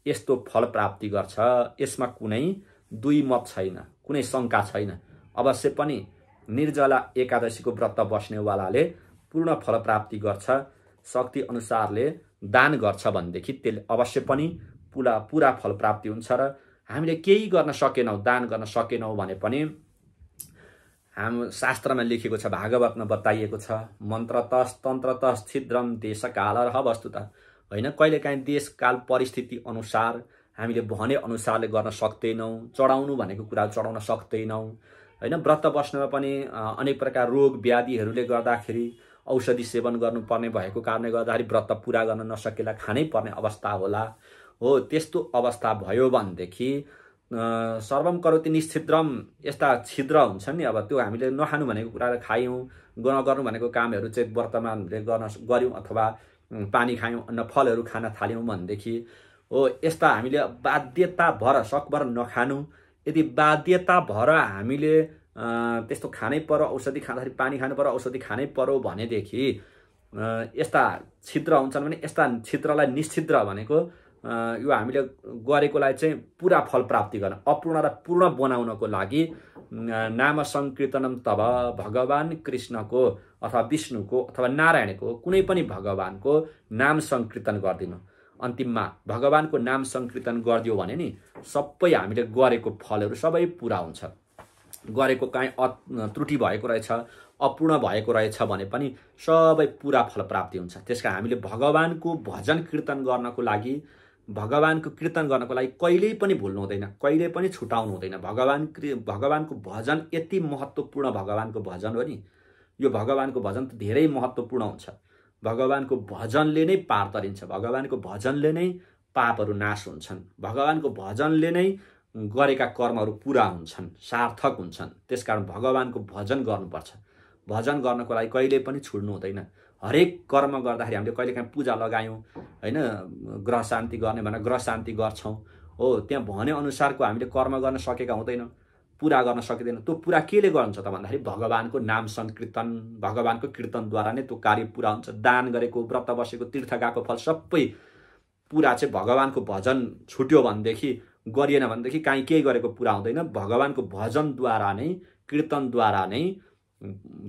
यस्तो फल प्राप्ति गर्छ। यसमा कुनै दुई मत छैन, कुनै शङ्का छैन। अवश्य पनि निर्जला एकादशीको व्रत बस्नेवालाले पूर्ण फल प्राप्ति गर्छ। शक्ति अनुसारले दान गर्छ भनेदेखि त्यसले अवश्य पनि पुरा फल प्राप्ति हुन्छ। र हामीले केही गर्न सकेनौँ, दान गर्न सकेनौँ भने पनि हाम्रो शास्त्रमा लेखिएको छ, भागवतमा बताइएको छ, मन्त्रतस् तन्त्रतस् छिद्रम देशकालरह वस्तुतः हैन, कहिलेकाहीँ देशकाल परिस्थिति अनुसार हामीले भने अनुसारले गर्न सक्दैनौँ, चढाउनु भनेको कुरा चढाउन सक्दैनौँ हैन। व्रत बस्नमा पनि अनेक प्रकार रोग व्याधिहरूले गर्दाखेरि औषधि सेवन गर्नुपर्ने भएको कारणले गर्दाखेरि व्रत पुरा गर्न नसकेला खानै पर्ने अवस्था होला। हो, त्यस्तो अवस्था भयो भनेदेखि सर्वम करोति निश्छिद्रम यस्ता छिद्र हुन्छन् नि। अब त्यो हामीले नखानु भनेको कुरालाई खायौँ, नगर्नु भनेको कामहरू चाहिँ वर्तमानले गऱ्यौँ अथवा पानी खायौँ, अन्न फलहरू खान थाल्यौँ भनेदेखि हो यस्ता हामीले बाध्यता भएर सकभर नखानु। यदि बाध्यता भएर हामीले त्यस्तो खानै पर्यो, औषधि खाँदाखेरि पानी खानु पर्यो, औषधि खानै पर्यो भनेदेखि यस्ता छिद्र हुन्छन् भने यस्ता छिद्रलाई निश्चिद्र भनेको यो हामीले गरेकोलाई चाहिँ पुरा फल प्राप्ति गर्न, अपूर्णलाई पूर्ण बनाउनको लागि नाम संकीर्तनम तब भगवान कृष्णको अथवा विष्णुको अथवा नारायणको कुनै पनि भगवानको नाम संकीर्तन गरिदिनु। अन्तिममा भगवानको नाम संकीर्तन गरिदियो भने नि सबै हामीले गरेको फलहरू सबै पुरा हुन्छ। गरेको काहीँ त्रुटि भएको रहेछ, अपूर्ण भएको रहेछ भने पनि सबै पुरा फल प्राप्ति हुन्छ। त्यसकारण हामीले भगवानको भजन कीर्तन गर्नको लागि, भगवानको कीर्तन गर्नको लागि कहिल्यै पनि भुल्नु हुँदैन, कहिल्यै पनि छुटाउनु हुँदैन। भगवानको भजन यति महत्त्वपूर्ण भगवानको भजन हो नि। यो भगवानको भजन त धेरै महत्त्वपूर्ण हुन्छ। भगवानको भजनले नै पार तरिन्छ, भगवानको भजनले नै पापहरू नाश हुन्छन्, भगवानको भजनले नै गरेका कर्महरू पुरा हुन्छन्, सार्थक हुन्छन्। त्यसकारण भगवानको भजन गर्नुपर्छ। भजन गर्नको लागि कहिल्यै पनि छोड्नु हुँदैन। हरेक कर्म गर्दाखेरि हामीले कहिलेकाहीँ पूजा लगायौँ होइन, ग्रह शान्ति गर्ने भनेर ग्रह शान्ति गर्छौँ हो, त्यहाँ भने अनुसारको हामीले कर्म गर्न सकेका हुँदैनौँ, पुरा गर्न सकिँदैन। त्यो पुरा केले गर्छ त भन्दाखेरि भगवानको नाम संकीर्तन, भगवानको कीर्तनद्वारा नै त्यो कार्य पुरा हुन्छ। दान गरेको, व्रत बसेको, तीर्थ गएको फल सबै पुरा चाहिँ भगवानको भजन छुट्यो भनेदेखि, गरिएन भनेदेखि काहीँ केही गरेको पुरा हुँदैन। भगवानको भजनद्वारा नै, कीर्तनद्वारा नै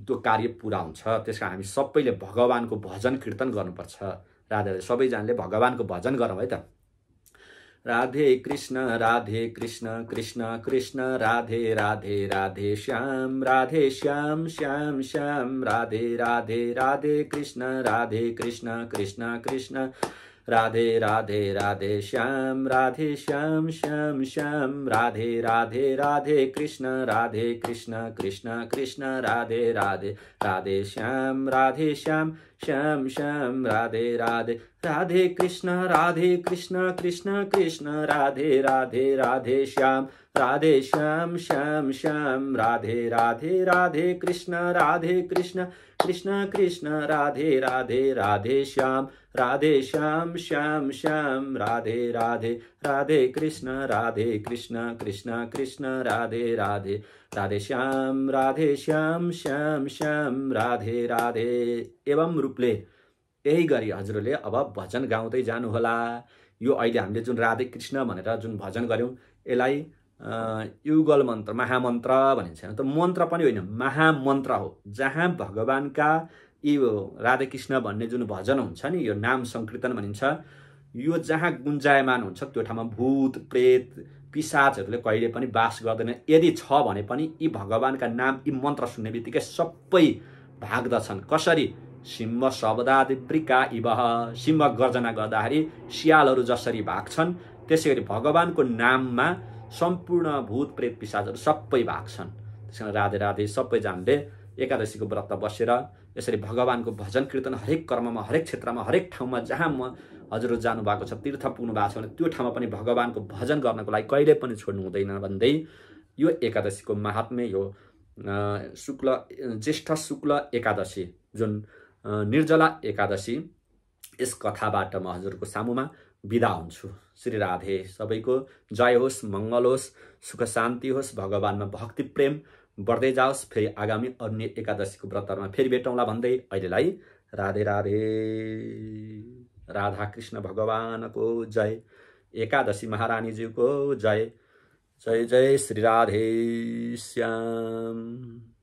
त्यो कार्य पुरा हुन्छ। त्यसकारण हामी सबैले भगवानको भजन कीर्तन गर्नुपर्छ। राधे सबैजनाले भगवानको भजन गरौँ है त। राधे कृष्ण कृष्ण कृष्ण राधे राधे राधे श्याम श्याम श्याम राधे राधे राधे कृष्ण कृष्ण कृष्ण राधे राधे राधे श्याम श्याम श्याम राधे राधे राधे कृष्ण कृष्ण कृष्ण राधे राधे राधे श्याम श्याम श्याम राधे राधे राधे कृष्ण कृष्ण कृष्ण राधे राधे राधे श्याम श्याम श्याम राधे राधे राधे कृष्ण कृष्ण कृष्ण राधे राधे राधे श्याम श्याम श्याम राधे राधे राधे कृष्ण कृष्ण कृष्ण राधे राधे राधे श्याम श्याम राधे राधे। एवं रूपले यही गरी हजुरले अब भजन गाउँदै जानुहोला। यो अहिले हामीले जुन राधे कृष्ण भनेर जुन भजन गर्यौं यसलाई युगल मन्त्र, महामन्त्र भनिन्छ। त मन्त्र पनि होइन, महामन्त्र हो। जहाँ भगवानका यो राधे कृष्ण भन्ने जुन भजन हुन्छ नि, यो नाम संकीर्तन भनिन्छ, यो जहाँ गुन्जायमान हुन्छ त्यो ठाउँमा भूत प्रेत पिशाचहरूले कहिले पनि वास गर्दैन। यदि छ भने पनि यी भगवानका नाम, यी मन्त्र सुन्ने बित्तिकै सबै भाग्दछन्। कसरी? सिंह शब्दादिवृका इव, सिंह गर्जना गर्दाखेरि सियालहरू जसरी भाग्छन् त्यसैगरी भगवानको नाममा सम्पूर्ण भूत प्रेत पिशाचहरू सबै भाग्छन्। त्यसकारण राधे राधे सबैजनाले एकादशीको व्रत बसेर यसरी भगवानको भजन कीर्तन हरेक कर्ममा, हरेक क्षेत्रमा, हरेक ठाउँमा जहाँ हजुर जानु भएको छ, तीर्थ पुग्नु भएको छ भने त्यो ठाउँमा पनि भगवानको भजन गर्नको लागि कहिले पनि छोड्नु हुँदैन भन्दै यो एकादशीको महात्म्य, यो ज्येष्ठ शुक्ल एकादशी जुन निर्जला एकादशी, यस कथाबाट म हजुरको सामुमा बिदा हुन्छु। श्री राधे। सबैको जय होस्, मंगल होस्, सुख शान्ति होस्, भगवानमा भक्ति प्रेम बढ्दै जाओस्। फेरि आगामी अन्य एकादशीको व्रतहरुमा फेरि भेटौँला भन्दै अहिलेलाई राधे राधे। राधा कृष्ण भगवानको जय, एकादशी महारानीज्यूको जय। जय जय श्री राधे श्याम।